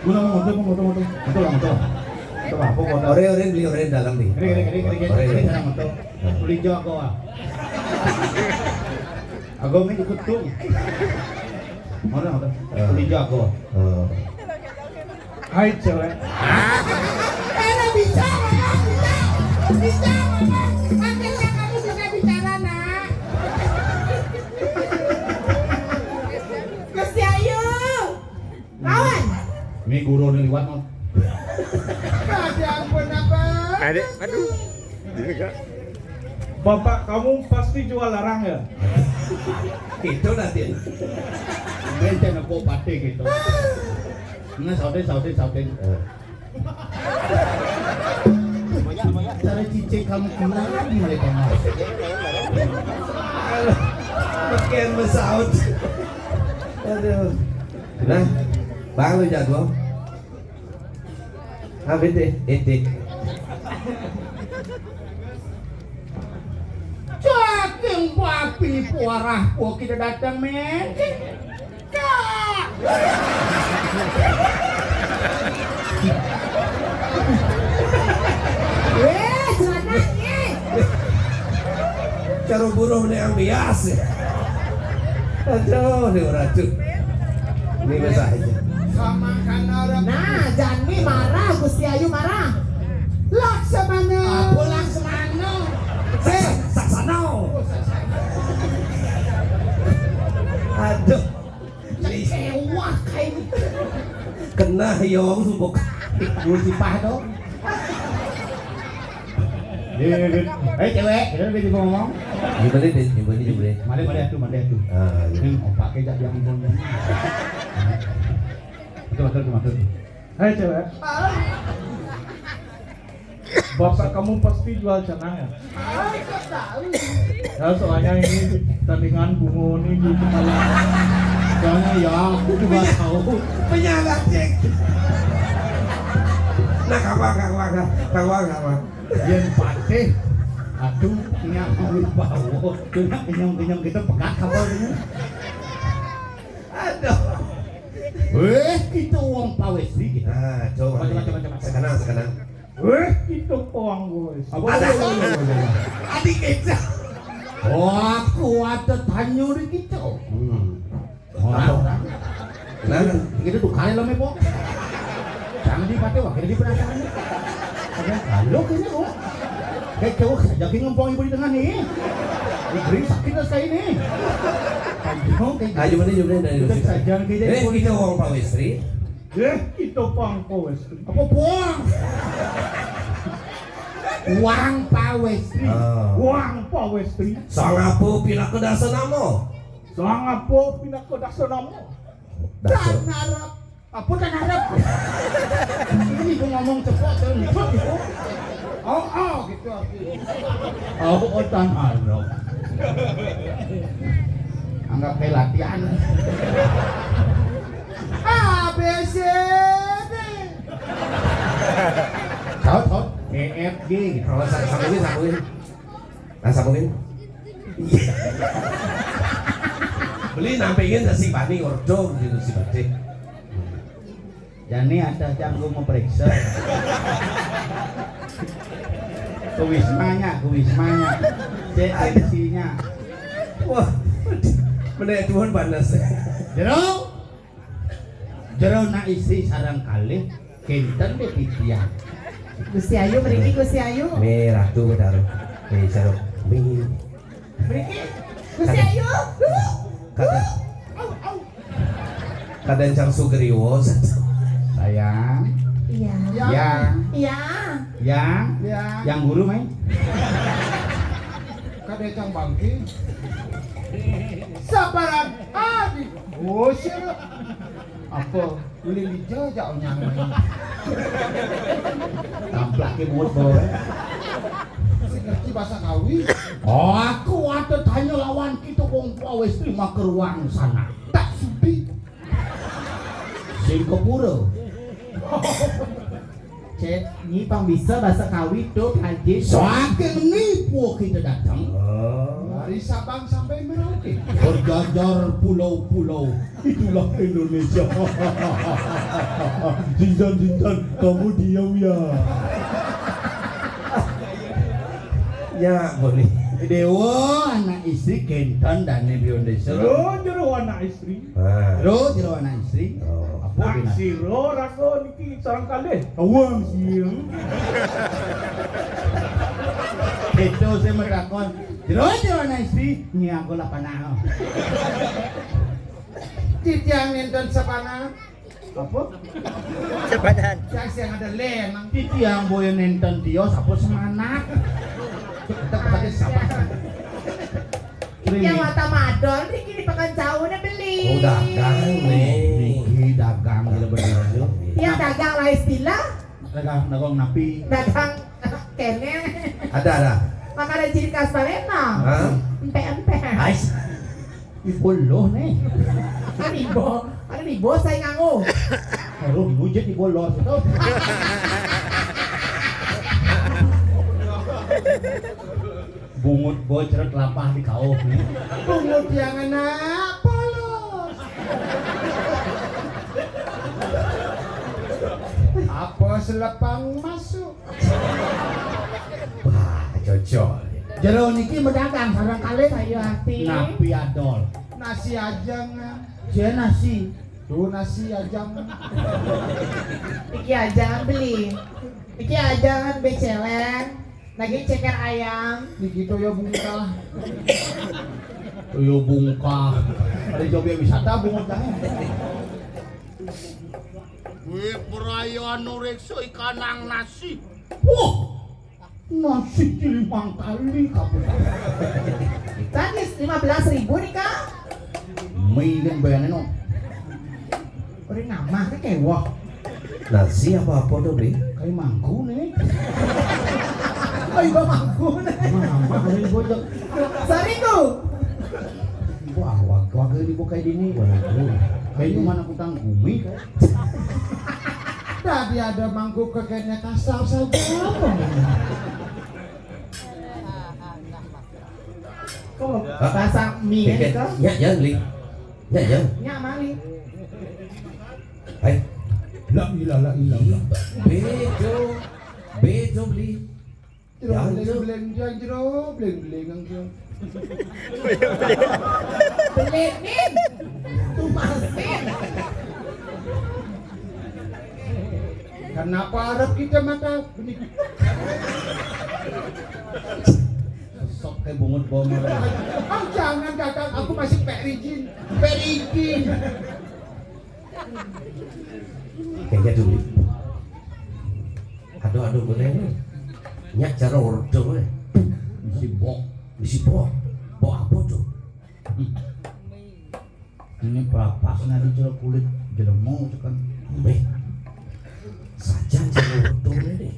Modal, modal, modal, modal, modal lah, modal. Modal apa, modal? Ore, ore, beli ore dalam nih. Kiri, kiri, kiri, kiri, kiri, sana modal. Beli jago ah. Agong ini kutu. Modal, modal. Beli jago. Hai, cewek. Enak bicara, Bang. Bicara. Bicara, Bang. Akhirnya kamu bisa bicara, Nak. Gusti Ayu. Lawan. Ini guru nih liwat, Mon. Ada ampun, apa? Adik, aduh. Ini, Kak. Bapak kamu pasti jual larang ya? Itu nanti. Beda nopo pate gitu. Nah, sautin, sautin, sautin. Cara cicing kamu kenal di mereka, Mas. Aduh, makin mesaut. Aduh. Nah, Bang, lu jago. Habis deh, etik. Saking papi puarah gua kita datang, men. Kak. Eh, jangan nangis. Cara buruh nih yang biasa. Aduh, ini racun. Ini biasa aja. Sama kan orang. Nah, Jani marah, Gusti Ayu marah. Laksamana. Apa Laksamana? Eh, Saksana. Aduh. Kecewa kayak ini. Kena ya, sumpuk. Musibah dong. Iya, iya, iya. Eh, cewek, kita udah juga ngomong. Gimana deh, gimana, gimana? Mari, mari atuh, mari atuh. Ah, iya. Ini ompake jak yang pun. Betul, betul, betul, betul. Hai, cewek. Bapak kamu pasti jual canang ya? Ah, kok tahu? Ya, soalnya ini tandingan bungo ini di kepala. Soalnya ya, aku juga tahu. Penyala, cek. Nah, kawan, kawan, kawan, kawan. Yen patih, aduh, nyak mau bawa. Cuma kenyang-kenyang kita pegat apa ini? Aduh. Weh, kita wong pawesri kita. Ah, coba. Coba, coba, coba, coba. Sekarang, sekarang. Weh, kita wong pawesri. Apa? Ada. Adik kita. Wah, kuat tanya di kita. Hmm. Ora, ora. Nah, gitu tuh kali lo mepo. Jangan dipake, wah, kene penasaran. Ada halo kene kok. Kayak cowok saja ki ngempong ibu di tengah nih. Ini gering sakit lah sekali nih. Ayo, kayak ayo, mana jawabnya dari kita saja kita. Eh, kita wong pawesri. Eh, kita wong pawesri. Apa buang? Wong pawesri. Ah. Wong pawesri. Sang apa pinaka dasa nama? Sang apa pinaka dasa nama? Dasa. Dan harap. Apa dan harap? Ini gua ngomong cepet tuh, cepet gitu. Oh, oh, gitu. Oh, oh, dan harap. Anggap kayak latihan. A, B, C, D. Saut, saut. E, F, G gitu. Oh, sa-, sambungin, sambungin. Nah, sambungin. Beli nampingin si Bani ordo gitu si Bani. Jani ada canggung memeriksa. Ke wismanya, ke wismanya. Cek tensinya. Wah, menaik tuan panas. Jero. Jero nak isi sarang kalih kinten deh titiang. Gusti Ayu mriki, Gusti Ayu. Nih, Ratu Betara. Nih, Sarung. Nih. Mriki, Gusti Ayu. Kada. Au, au. Kadang Cang Sugriwo. Sayang. Iya. Yang. Iya. Yang. Iya. Yang guru main. Kadang Cang Bangki. Sabaran adik. Oh, siap. Apa? Ulin dija jak onyang. Tamplake mulut bawa. Sing ngerti bahasa Kawi. Oh, aku ada tanya lawan kita wong pawestri makeruang sana. Tak sudi. Singapura. Cek, ni pang bisa bahasa Kawi tu, Pak Haji. Saking nipu kita datang. Oh. Dari Sabang sampai Merauke. Berjajar pulau-pulau. Itulah Indonesia. Zintan, Zintan, kamu diam ya. Ya, boleh. Dewa anak istri kénten dané biondésa. Jero, jero anak istri. Ah. Jero, jero anak istri. Oh. Apa nak dina? Sira raga niki sareng kalih. Awang siang. Itu saya matakon. Jero, jero anak istri. Ni aku lah panah. Titiang nénten sapanah. Apa? Sepadan. Cak sing ada lé, emang. Titiang boya nénten tios apa semanak? Cek, kita pakai siapa? Titiang wata madol niki di Pekan Jauh né beli. Oh, dagang nih. Niki dagang gila bener. Tiang dagang lah istilah. Dagang, dagang napi? Dagang kéné. Ada, ada. Makanan ciri khas Palembang. Hah? Empek-empek. Ais. Ibu loh nih. Kan ibu, kan ibu saya nganggo. Aduh, mujud ibu loh. Bungut bocret lapah di kauh nih. Bungut yang anak polos. Apa selepang masuk? Wah, cocok. Jero niki medagang sareng kalih. Sayur ati. Napi adol? Nasi ajeng. Sia nasi. Tuh nasi ajeng. Iki ajeng beli. Iki ajeng becéléng. Lagi ceker ayam. Niki toya bungkah. Toya bungkah. Ada jobi wisata bungut. Kuwi perayaan nureksa ikanang nasi. Wah, nasi limang kali kabeh. Tadi lima belas ribu nih, Kak. Mingin bayane no. Ora ngamah ke kewah. Nasi apa-apa to, Bli? Kayak mangku nih. Kayak mangku nih. Mama ada di bojong. Sariku. Wah, wah, wah, di bukai dini. Waduh. Kayak mana kutang gumi, kayak. Tadi ada mangkuk kekenya kasar saja. Apa? Kok pasang mie gitu? Ya, ya, Li. Ya, ya. Nyak mali. Hai. La ilaha illallah. Bejo. Bejo, Li. Jero bleng bleng jang jero bleng bleng jang jero. Belenin. Tumasin. Kenapa harap kita mata benih? Sok kayak bungut bom. Ah, jangan, Kakak, aku masih Pak Rijin. Pak Rijin. Kayaknya dulu. Aduh, aduh, boleh nih. Nyak cara ordo nih. Isi bok. Isi bok. Bok apa tuh? Hmm. Ini pelapas nanti cara kulit jelemu tekan. Eh. Saja cara ordo nih.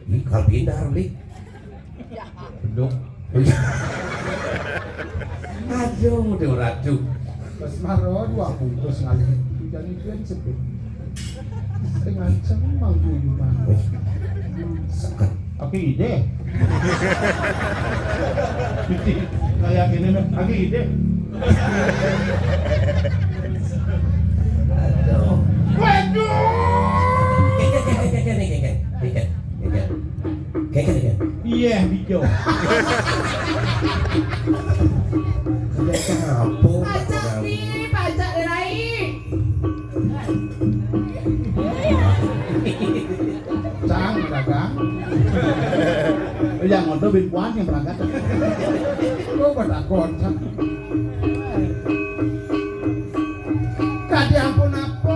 Ini kalau pindah, Bli. Beduk. Aduh, udah ratu. Mas Maro dua bungkus ngalih. Hujan itu yang sebut. Sing anceng mau guyu mah. Seket. Oke, ide. Kayak gini nih. Oke, ide. Aduh. Waduh. Keket, keket, keket, keket, keket. Keket, keket. Keket, keket. Iya, hijau. Udah capung. Pacak nih, pacak rai. Cang, dagang. Yang ngono bin puan yang berangkat. Lo pada kontak. Tadi ampun apa?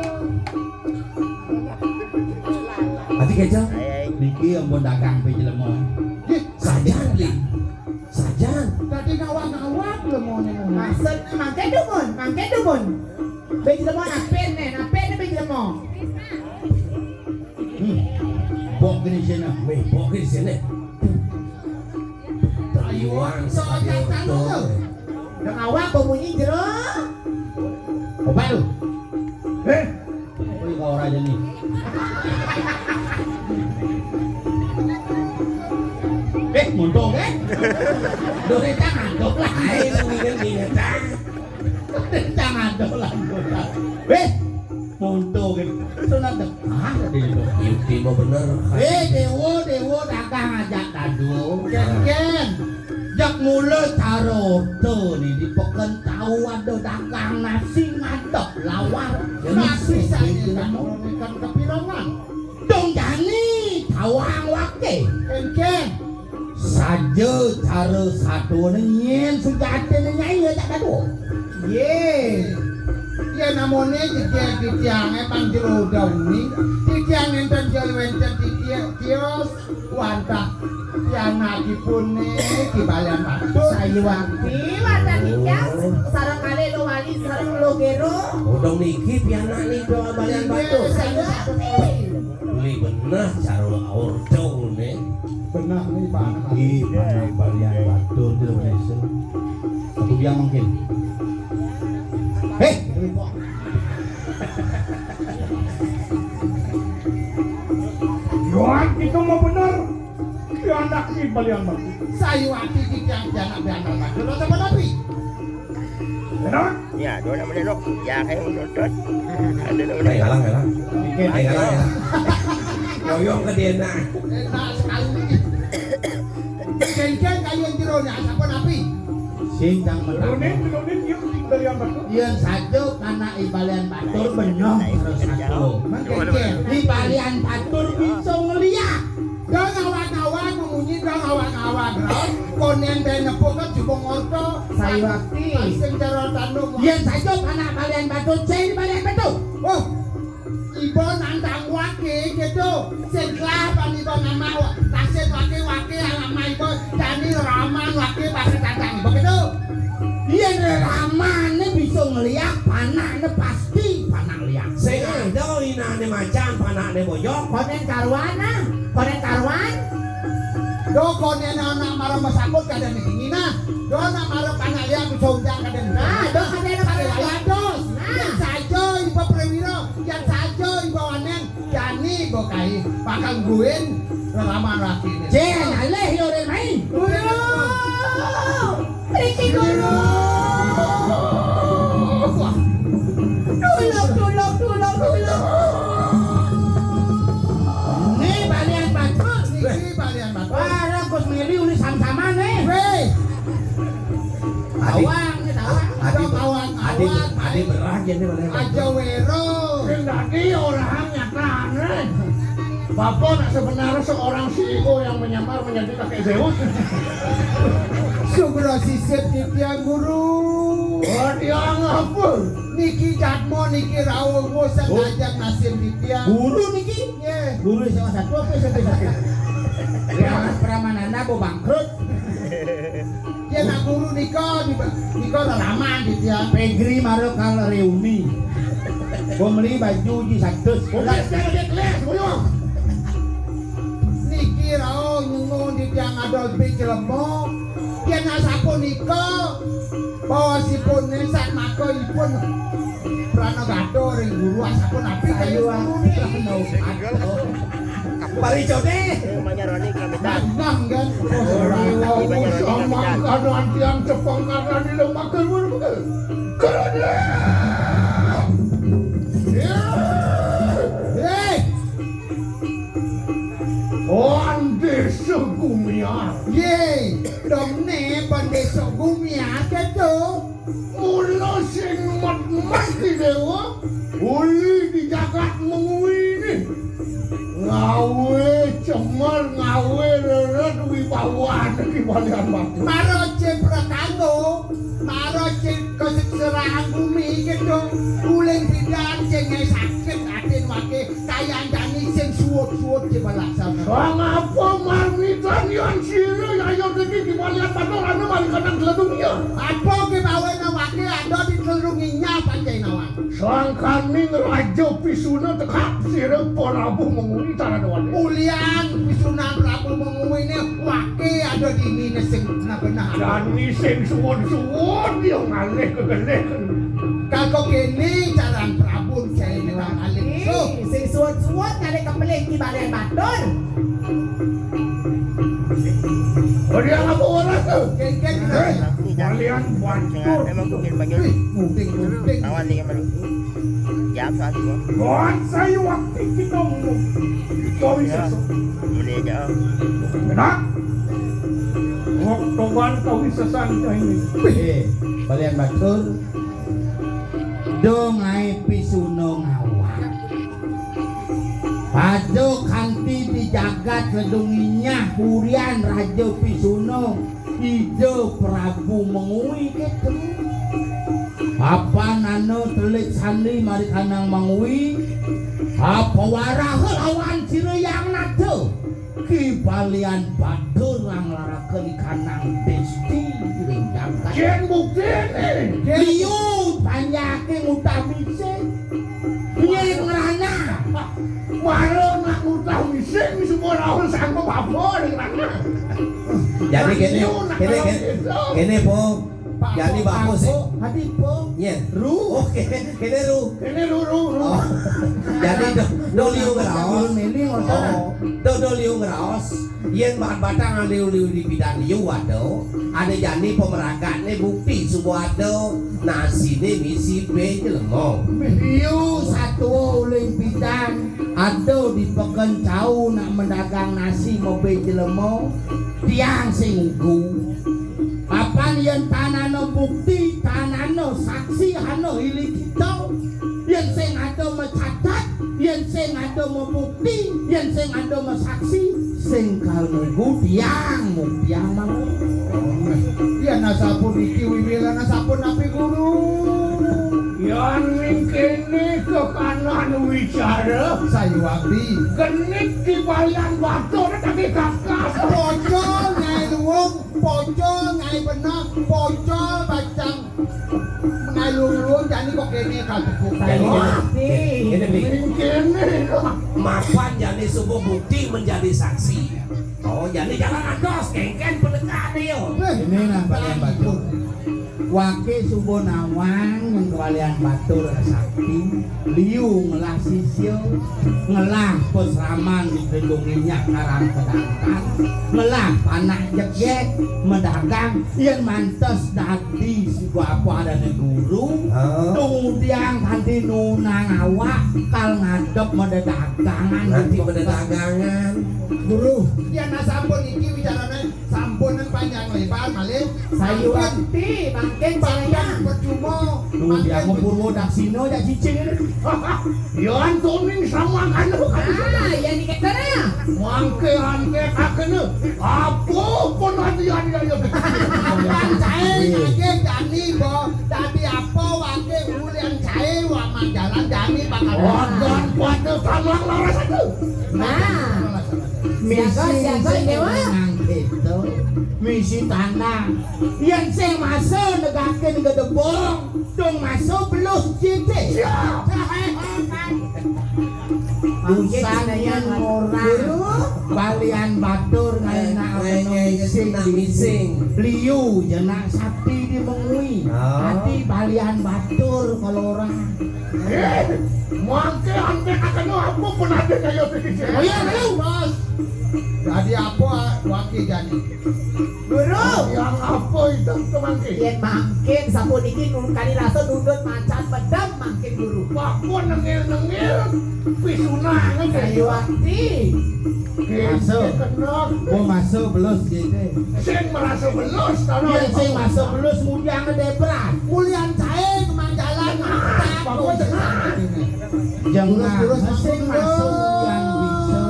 Ati kejo. Niki ampun dagang pe jelema. Nggih. Sajan, Li. Sajan. Tadi ngawak-ngawak jelema niku. Maksud mangke dukun, mangke dukun. Pe jelema napin ne, napin ne pe jelema. Hmm. Bok gini sini. Weh, bok gini sini. Taliwang, so, taliwang, taliwang. Udah ngawak, bau bunyi jero. Obat lu. Eh? Oh, iya, orang aja nih. Monto kan? Dore tangan dolan. Ae, nginget-ngingetan. Tangan dolan. Weh, monto kan. Sunat. Ah, tadi itu. Yukti mah bener. Eh, dewo, dewo, dagang aja dadu. Ken, ken. Jak mula cara orta ni di peken tau ada dagang nasi ngadep lawar. Nasi saja tak merupakan kepirangan. Dong jani tawang wake. Ken, ken. Saja cara satuane nyen sujatine nyai ya tak dadu. Ye. Ya namane jejeg titiange pang jero dauni. Titiang nenten jero wenten titiang kios wantah pianakipune Ki Balian Batur. Sayuwakti wantah titiang sareng kalih lo wali sareng lo gero. Odong niki pianak niki Balian Batur. Sayuwakti. Beli benah cara orta ne. Benah ni, Pak. Iki panak Balian Batur tu, Pak Desa. Aku biang mungkin. Heh. Yohan, kita mau bener. Dia anak si Balian Batur. Sayuwakti titiang pianak Balian Batur. Lo teman api? Benar? Ya, dua nak menelok. Ya, kayak menuntut. Ada nak Ayo, menelok. Alang, Alang. Ayo, Alang, Alang. Yoyong ke dia nak. Enak sekali. Ken-ken kayun jero ni, sampun api? Sing kang Turunin, metamu. Turunin, yuk, tinggal yang betul. Yen saja panak I Balian Batur benyong terus aku. Mengkece. I Balian Batur bisa ngeliat. Dong awak-awak memunyi, dong awak-awak, Ron. Konen ben nepuk ke jubung orto. Sayuwakti. Sing cara tanduk. Yen saja panak Balian Batur, sing Balian Batur. Oh. Iba nantang wake gitu. Sing telah pan iba ngamah wa-, tasik wake, wake alamah iba. Jani raman wake bakal tantang iba gitu. Yen ramane bisa ngeliak, panakne pasti panak liak. Sing ada inane macan, panakne boyong. Konen karuan, ah. Konen karuan. Do konen anak mara masakut kada niki ngina. Do anak mara panak liak bisa undang kada niki. Ah, do kada anak mara. Kada lawan dos. Nah. Yen saja iba prawira, yen saja iba wanen, jani iba kai bakal ngguin reraman laki ini. Jen, alih yo, Ril, main. Guru! Mriki, Guru! Tulung, tulung, tulung, tulung. Ini Balian Batur. Ini Balian Batur. Barang Gus Meli uli sam-saman, eh. Weh. Adi, tawang, ini tawang. Adi, tawang, Adi, tawang. Adi berah jadi Balian Batur. Aja wero. Sing dadi orang nyatane. Bapak nak sebenarnya seorang C E O yang menyamar menjadi kakek Zeus. Sugro sisip titiang guru. Oh, dia ngapa? Niki jadma, niki rawuh, bosan. Oh. Ajak nasib titiang. Guru niki? Nggih. Guru S M A satu apa S M P satu? Praman, pramanana bo bangkrut. Yen nak guru nika, nika reraman titiang. Pegri mara kal reuni. Gua meli baju ji satus. Oke, sekarang dia kelas, boyong. Niki rauh nyungun titiang adol bi jelema. Yen nak sapunika, bawasipun nesat maka ipun pranagata ring guru, asapunapi kayun guru niki. Paricote. Manyarwani Kramita. Manah kan. Ibu Nyarwani Kramita. Samangkana antian cepeng karena di lembaga luar negeri. Kerana. Hei. Pandesa Gumiar. Ye, domne Pandesa Gumiar keto. Mula sing met-met di dewa, uli di jagat mengui ni. Ngawe cemer, ngawe reret, wibawan di Balian Batu. Mara cipra kanggo, mara cip keseksaraan bumi gitu. Uling bidan sing sakit atin wake. Kayang jani sing suwut-suwut di balasan. Sang apa marmitan yan sira yaya dadi di Balian Batur anu marikanan tledungnya? Apa ke bawa nawake ada di tledunginya Pancainawan? Sangkaning Raja Pisuna tekap sira Prabu Mengui taradawane. Ulian Pisuna Prabu Mengui ne wake ada dini ne sing benar-benar. Jani sing suwut-suwut dia ngalih kegelih. Kako kene caran Prabu Jaya Alim. Ih, so. Sing suwut-suwut kali kepelih di Balian Batur. Bari apa orang tu? Kengkeng. Eh, kalian bancur. Emang mungkin banyak. Wih, mungkin, mungkin. Lawan ni kan baru. Jam satu. Buat saya waktu kita ngomong. Kau bisa. Boleh aja. Enak. Waktu kau bisa santai ini. Wih, kalian batur. Dong ai pisuna ngawak. Pada kanti di jagat ledung inyah urian Raja Pisuna, Ida Prabu Mengwi gitu. Apa nana telik sandi mari kanang Mengwi? Apa waraha lawan sira yang nata? Ki balian batur nang laraken kanang desti ring jagat. Jen bukti ni. Liu panjake ngutah misik. Nyai ngrana. Mara nak ngutah misik, semua lawan sanggup apa ring rana. Jadi kene, kene, kene, kene, Pong. Jadi bagus, eh. Hadi, Pong. Iya. Ru. Oh, kene, kene, Ru. Kene, Ru, Ru, Ru. Oh. Jadi, do, do liu ngraos. Meli, meli, oh. Do, do liu ngraos. Yen bat-, batang liu-liu di pidan liu ada, ada jani pemeragatne bukti suba ada, nasine misi be jelema. Liu satua uling pidan ada di peken cau nak mendagang nasi mebe jelema, tiang sing ugu. Papan yen tanana bukti, tanana saksi, hana hili kita. Yen sing ada mecatat, yen sing ada mebukti, yen sing ada mesaksi, sing kal minggu tiang mung tiang mawon. Yen asapuniki wiwilan asapun napi guru? Yen ning kene kekanan wicara. Sayuwakti. Genit di balian batu tapi kakas. Pocol nyai luwung, pocol nyai beneh, pocol bacang. Mengalung-alung jani kok kene kalbukuk. Jani kene. Wah, kene, kene, kene. Kene. Mapan jani suba bukti menjadi saksi. Oh, jani jalan ados, kengken pendekane yo. Ini nah, Pak Yang Bagus. Wake suba nawang ning kewalian batur sakti, liu ngelah sisya, ngelah pesraman di Gedung Minyak Karang Kedangkan, ngelah panak jegek, medagang, yen mantes dadi Di si bapa dane guru, ah, tunggudiang kanti nunang awak kal ngadep mededagangan. Nanti mededagangan. Guru, yen sampun iki wicarane sampun panjang lebar malih. Sayuwakti, mangkin panjang saya. Percuma. Tunggudiang mangkin Purwa Daksina jak cicing ini. Yen tuning sama anu. Ah, yen iki kene. Mangke ante kakene. Apa pun ati ati ayo. Kan cae nggih jani, Mbok. Dadi apa wake ulian cae wak manjalan jani bakal. Wadan pada tamang laras aku. Nah. Misi, siaga, siaga, sing Dewa. Nang itu. Misi tanah. Yen sing masa negakin gedebong. Tung masuk belus jite. Siap. Usan yen ora balian batur ngaina mising. Liu jenak sakti di mengui. Oh. Ati balian batur kalau orang. Eh, mangke ante kakeno apa pun ada kaya sedikit. Oh iya, ayo, Mas. Jadi apa wake jadi? Guru. Yang apa itu teman ki? Yen mangkin sapuniki nun kali rasa nundut macan pedem mangkin guru. Wah, pun nengil-nengil pisunange. Sayuwakti. Masuk. Kenal. Gua masuk belus jite. Sing merasa belus kalau. Iya, sing masuk belus mudiang debras. Mulian cae kemanjalan. Bagus. Jangan. Terus, terus, sing masuk ulian bisa.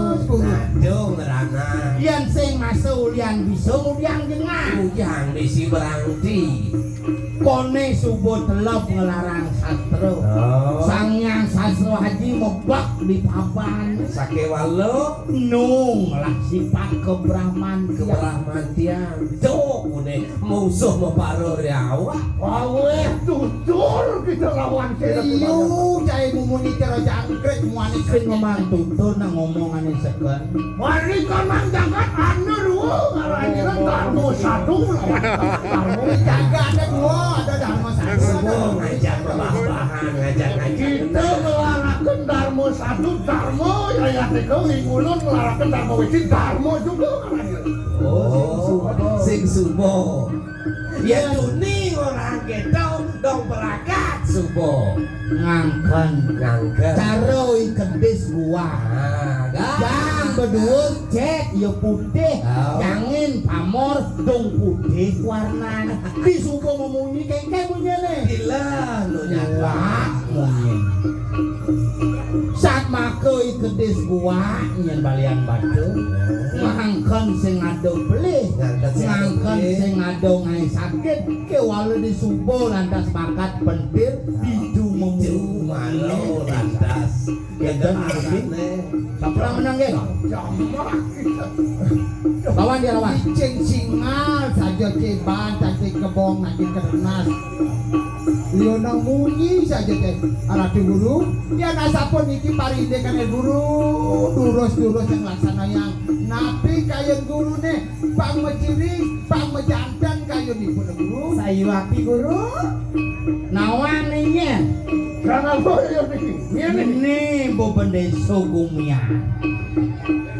Aduh, ngerana. Yen sing masuk ulian bisa mudiang jengah. Mudiang misi berarti. Kone subuh telep ngelarang sastra. Oh. Sang Hyang Sastra Haji mebak di papan. Sakewala. Nung lah sifat kebrahman. Kebrahman tiang. Tuh, kone. Musuh mapara ri awak. Aweh tutur kita lawan sira. Iyo, jae mumuni cara jangkrik muani sing ngomong tutur nang ngomongane seken. Mari kanang jagat anu dua ngarani Darma Sadu lawan Darma. Jagat ada dua, ada Darma Sadu. Semua ngajak babah-bahan, ngajak-ngajak. Kita ngelaraken Darma Sadu, Darma Ayat niku ing ulun nglaraken Dharma Wiji, Dharma juga ngarani. Oh, sing suba. Yén tuni ngorahang kéto, dong pragat suba. Ngangken. Ngangken. Cara i kedis guak. Ah, jang beduur cét ya putih, oh, jangin pamor dong putih warnané. Di suba memunyi kéngkén munyiné. Gila, lu nyata. Wah, munyi. Satmaka i kedis guak nyén Balian Batu. Ngangken sing ada pelih, ngangken sing ada pelih, ngangken sing ada ngaé sakit, kéwala di suba lantas bakat pentil, didu memu. Didu malu lantas. Kénten nggih. Sampurang menang nggih. Lawan dia lawan. Cicing singal saja ceban, cacing kebong, cacing kerenas. Liana munyi saja téh. Ratu Guru, yén asampun niki parindikan Guru, durus-durus sing laksanayang. Napi kayun Guruné, pang maciri, pang majanten kayunipun Guru. Sayuwakti Guru. Nawang niki. Kenapa ya niki? Ngene. Ini Bu Bendesa Gumian.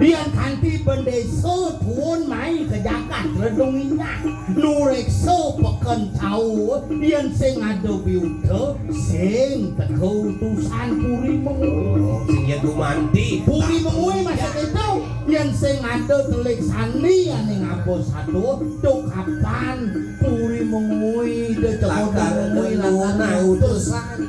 Yén kanti bendesa tuun mai ka jagat Redung Inyah. Nureksa peken cau, yén sing ada biuta, sing teka utusan puri menguh. Oh, sing ya gumanti. Puri menguh masih itu, yén sing ada telik sandi ané ngabos satu, duk kapan puri menguh, de teka puri menguh, lakar utusan.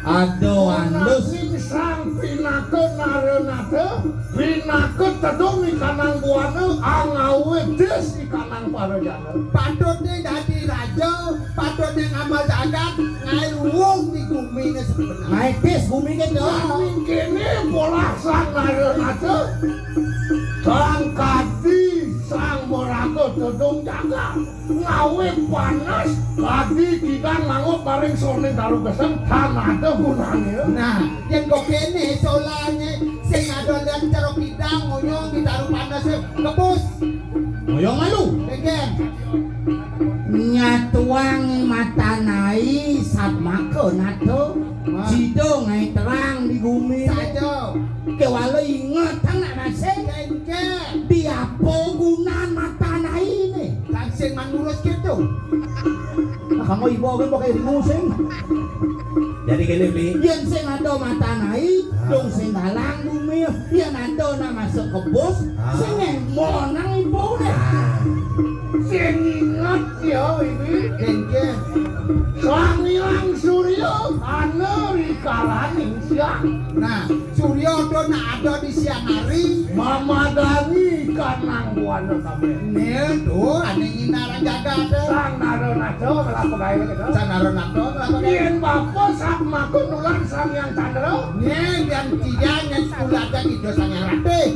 Aduh, andus. Nanging sang pinaka naranata, pinaka tedung ikanang buana, angawé dis ikanang parajana. Patutné dadi raja, patutné ngamel jagat, ngaé luung di guminé sebenarné. Ngaé dis guminé dong. Nanging kéné polah sang naranata, sang kadi, sang maraga tedung jagat. Ngawé panas, kadi kidang mangut maring soning daru geseng, tan ada gunané. Nah, yén kok kéné solané, sing ada lian cara kidang ngoyong di daru panas, kebus. Ngoyong malu. Kéngkén. Nyatuang matan ai satmaka nata, sida ngaé terang di gumi. Saja. Kéwala inget anak nasé. Kéngkén. Di apa gunan matan ainé? Kan sing manurus gitu. Nah, kamu ibu aku pakai di musing. Jadi gini, Bli. Yén sing ada matan ai, dong sing galang bumi. Yén ada nak masuk kebus, sing ngemon nang ibuné. Sing inget ya, Ibu. Kéngkén. Sang Hyang Surya ana rikalaning siang. Nah, Surya to nak ada di siang hari. Mamadani kanang buana kabéh. Né to ané nginarang jagat. Sang Naranata ngelapa gaé gitu. Sang Naranata ngelapa gaé. Yén bapa satmaka nular Sang Hyang Candra. Né, yén tiang nyén kula ada Ida Sang Hyang Ratih.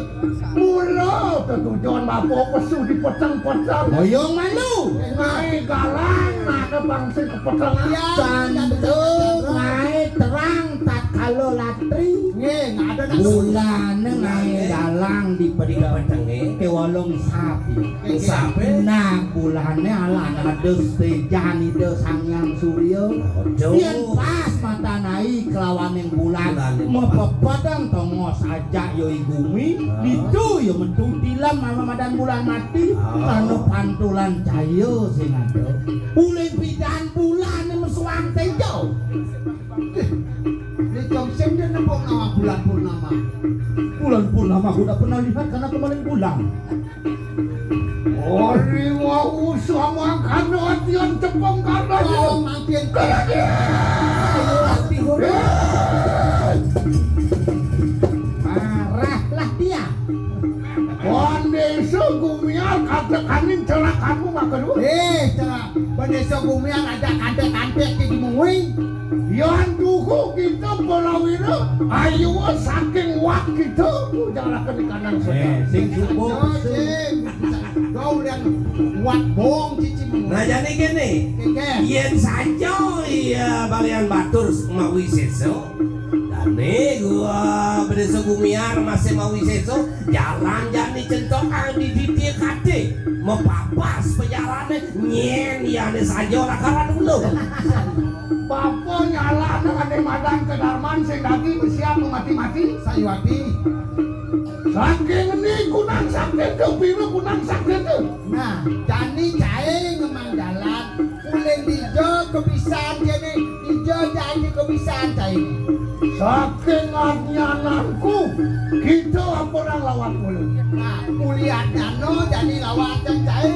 Mula tetujon bapa pesu di peteng-peteng. Ngoyong malu. Ngaé galang, nak ada bangsa kepeteng. Candra ngaé terang tatkala latri. Nggih, ada nak bulané ngaé galang di peteng. Di petengé. Kéwala ngesapi. Ngesapi. Nah, bulané alan ada setejan Ida Sang Hyang Surya. Aduh. Yén pas matan ai kelawaning bulan, bulan mepepedeng tongos ajak ya i gumi, ditu ya metu tilem malam madan bulan mati, karena pantulan cahaya sing ada. Uling pidan bulané mesuang tejo. Né Jongsem dia nembok nama bulan purnama. Bulan purnama aku tak pernah lihat karena kemarin bulan. Ori wau sama karena atian cepeng karena. Oh, makin. Ayo, hati guru. Marahlah dia. Bendesa Gumiar katekaning celakamu maka dua. Eh, celak. Bendesa Gumiar ada kantek-kantek di Mengwi. Yan duhu kita pelawira, ayo saking wak kita, jalakan di kandang. Eh, sing cukup. Kau yang wak bong cici Mengwi. Nah, jadi gini, yén saja iya balian batur mawi sesa, Né gua berdesa gumiar masih mau wisésa, jalan jani centokang di didié katé. Mapapas pejalané, nyén yané saja lakaran ula. Bapa nyalahna ané madan kedarman sing dadi besian mati-mati. Sayuwati. Saking endi kunang sakti, pira kunang sakti? Nah, jani cai ngemang jalan, ulin dija kebisan jani, dija jani kebisan cai. Saking adnyananku, kita ampunang lawan ulin. Nah, uli adnyana jani lawan cai.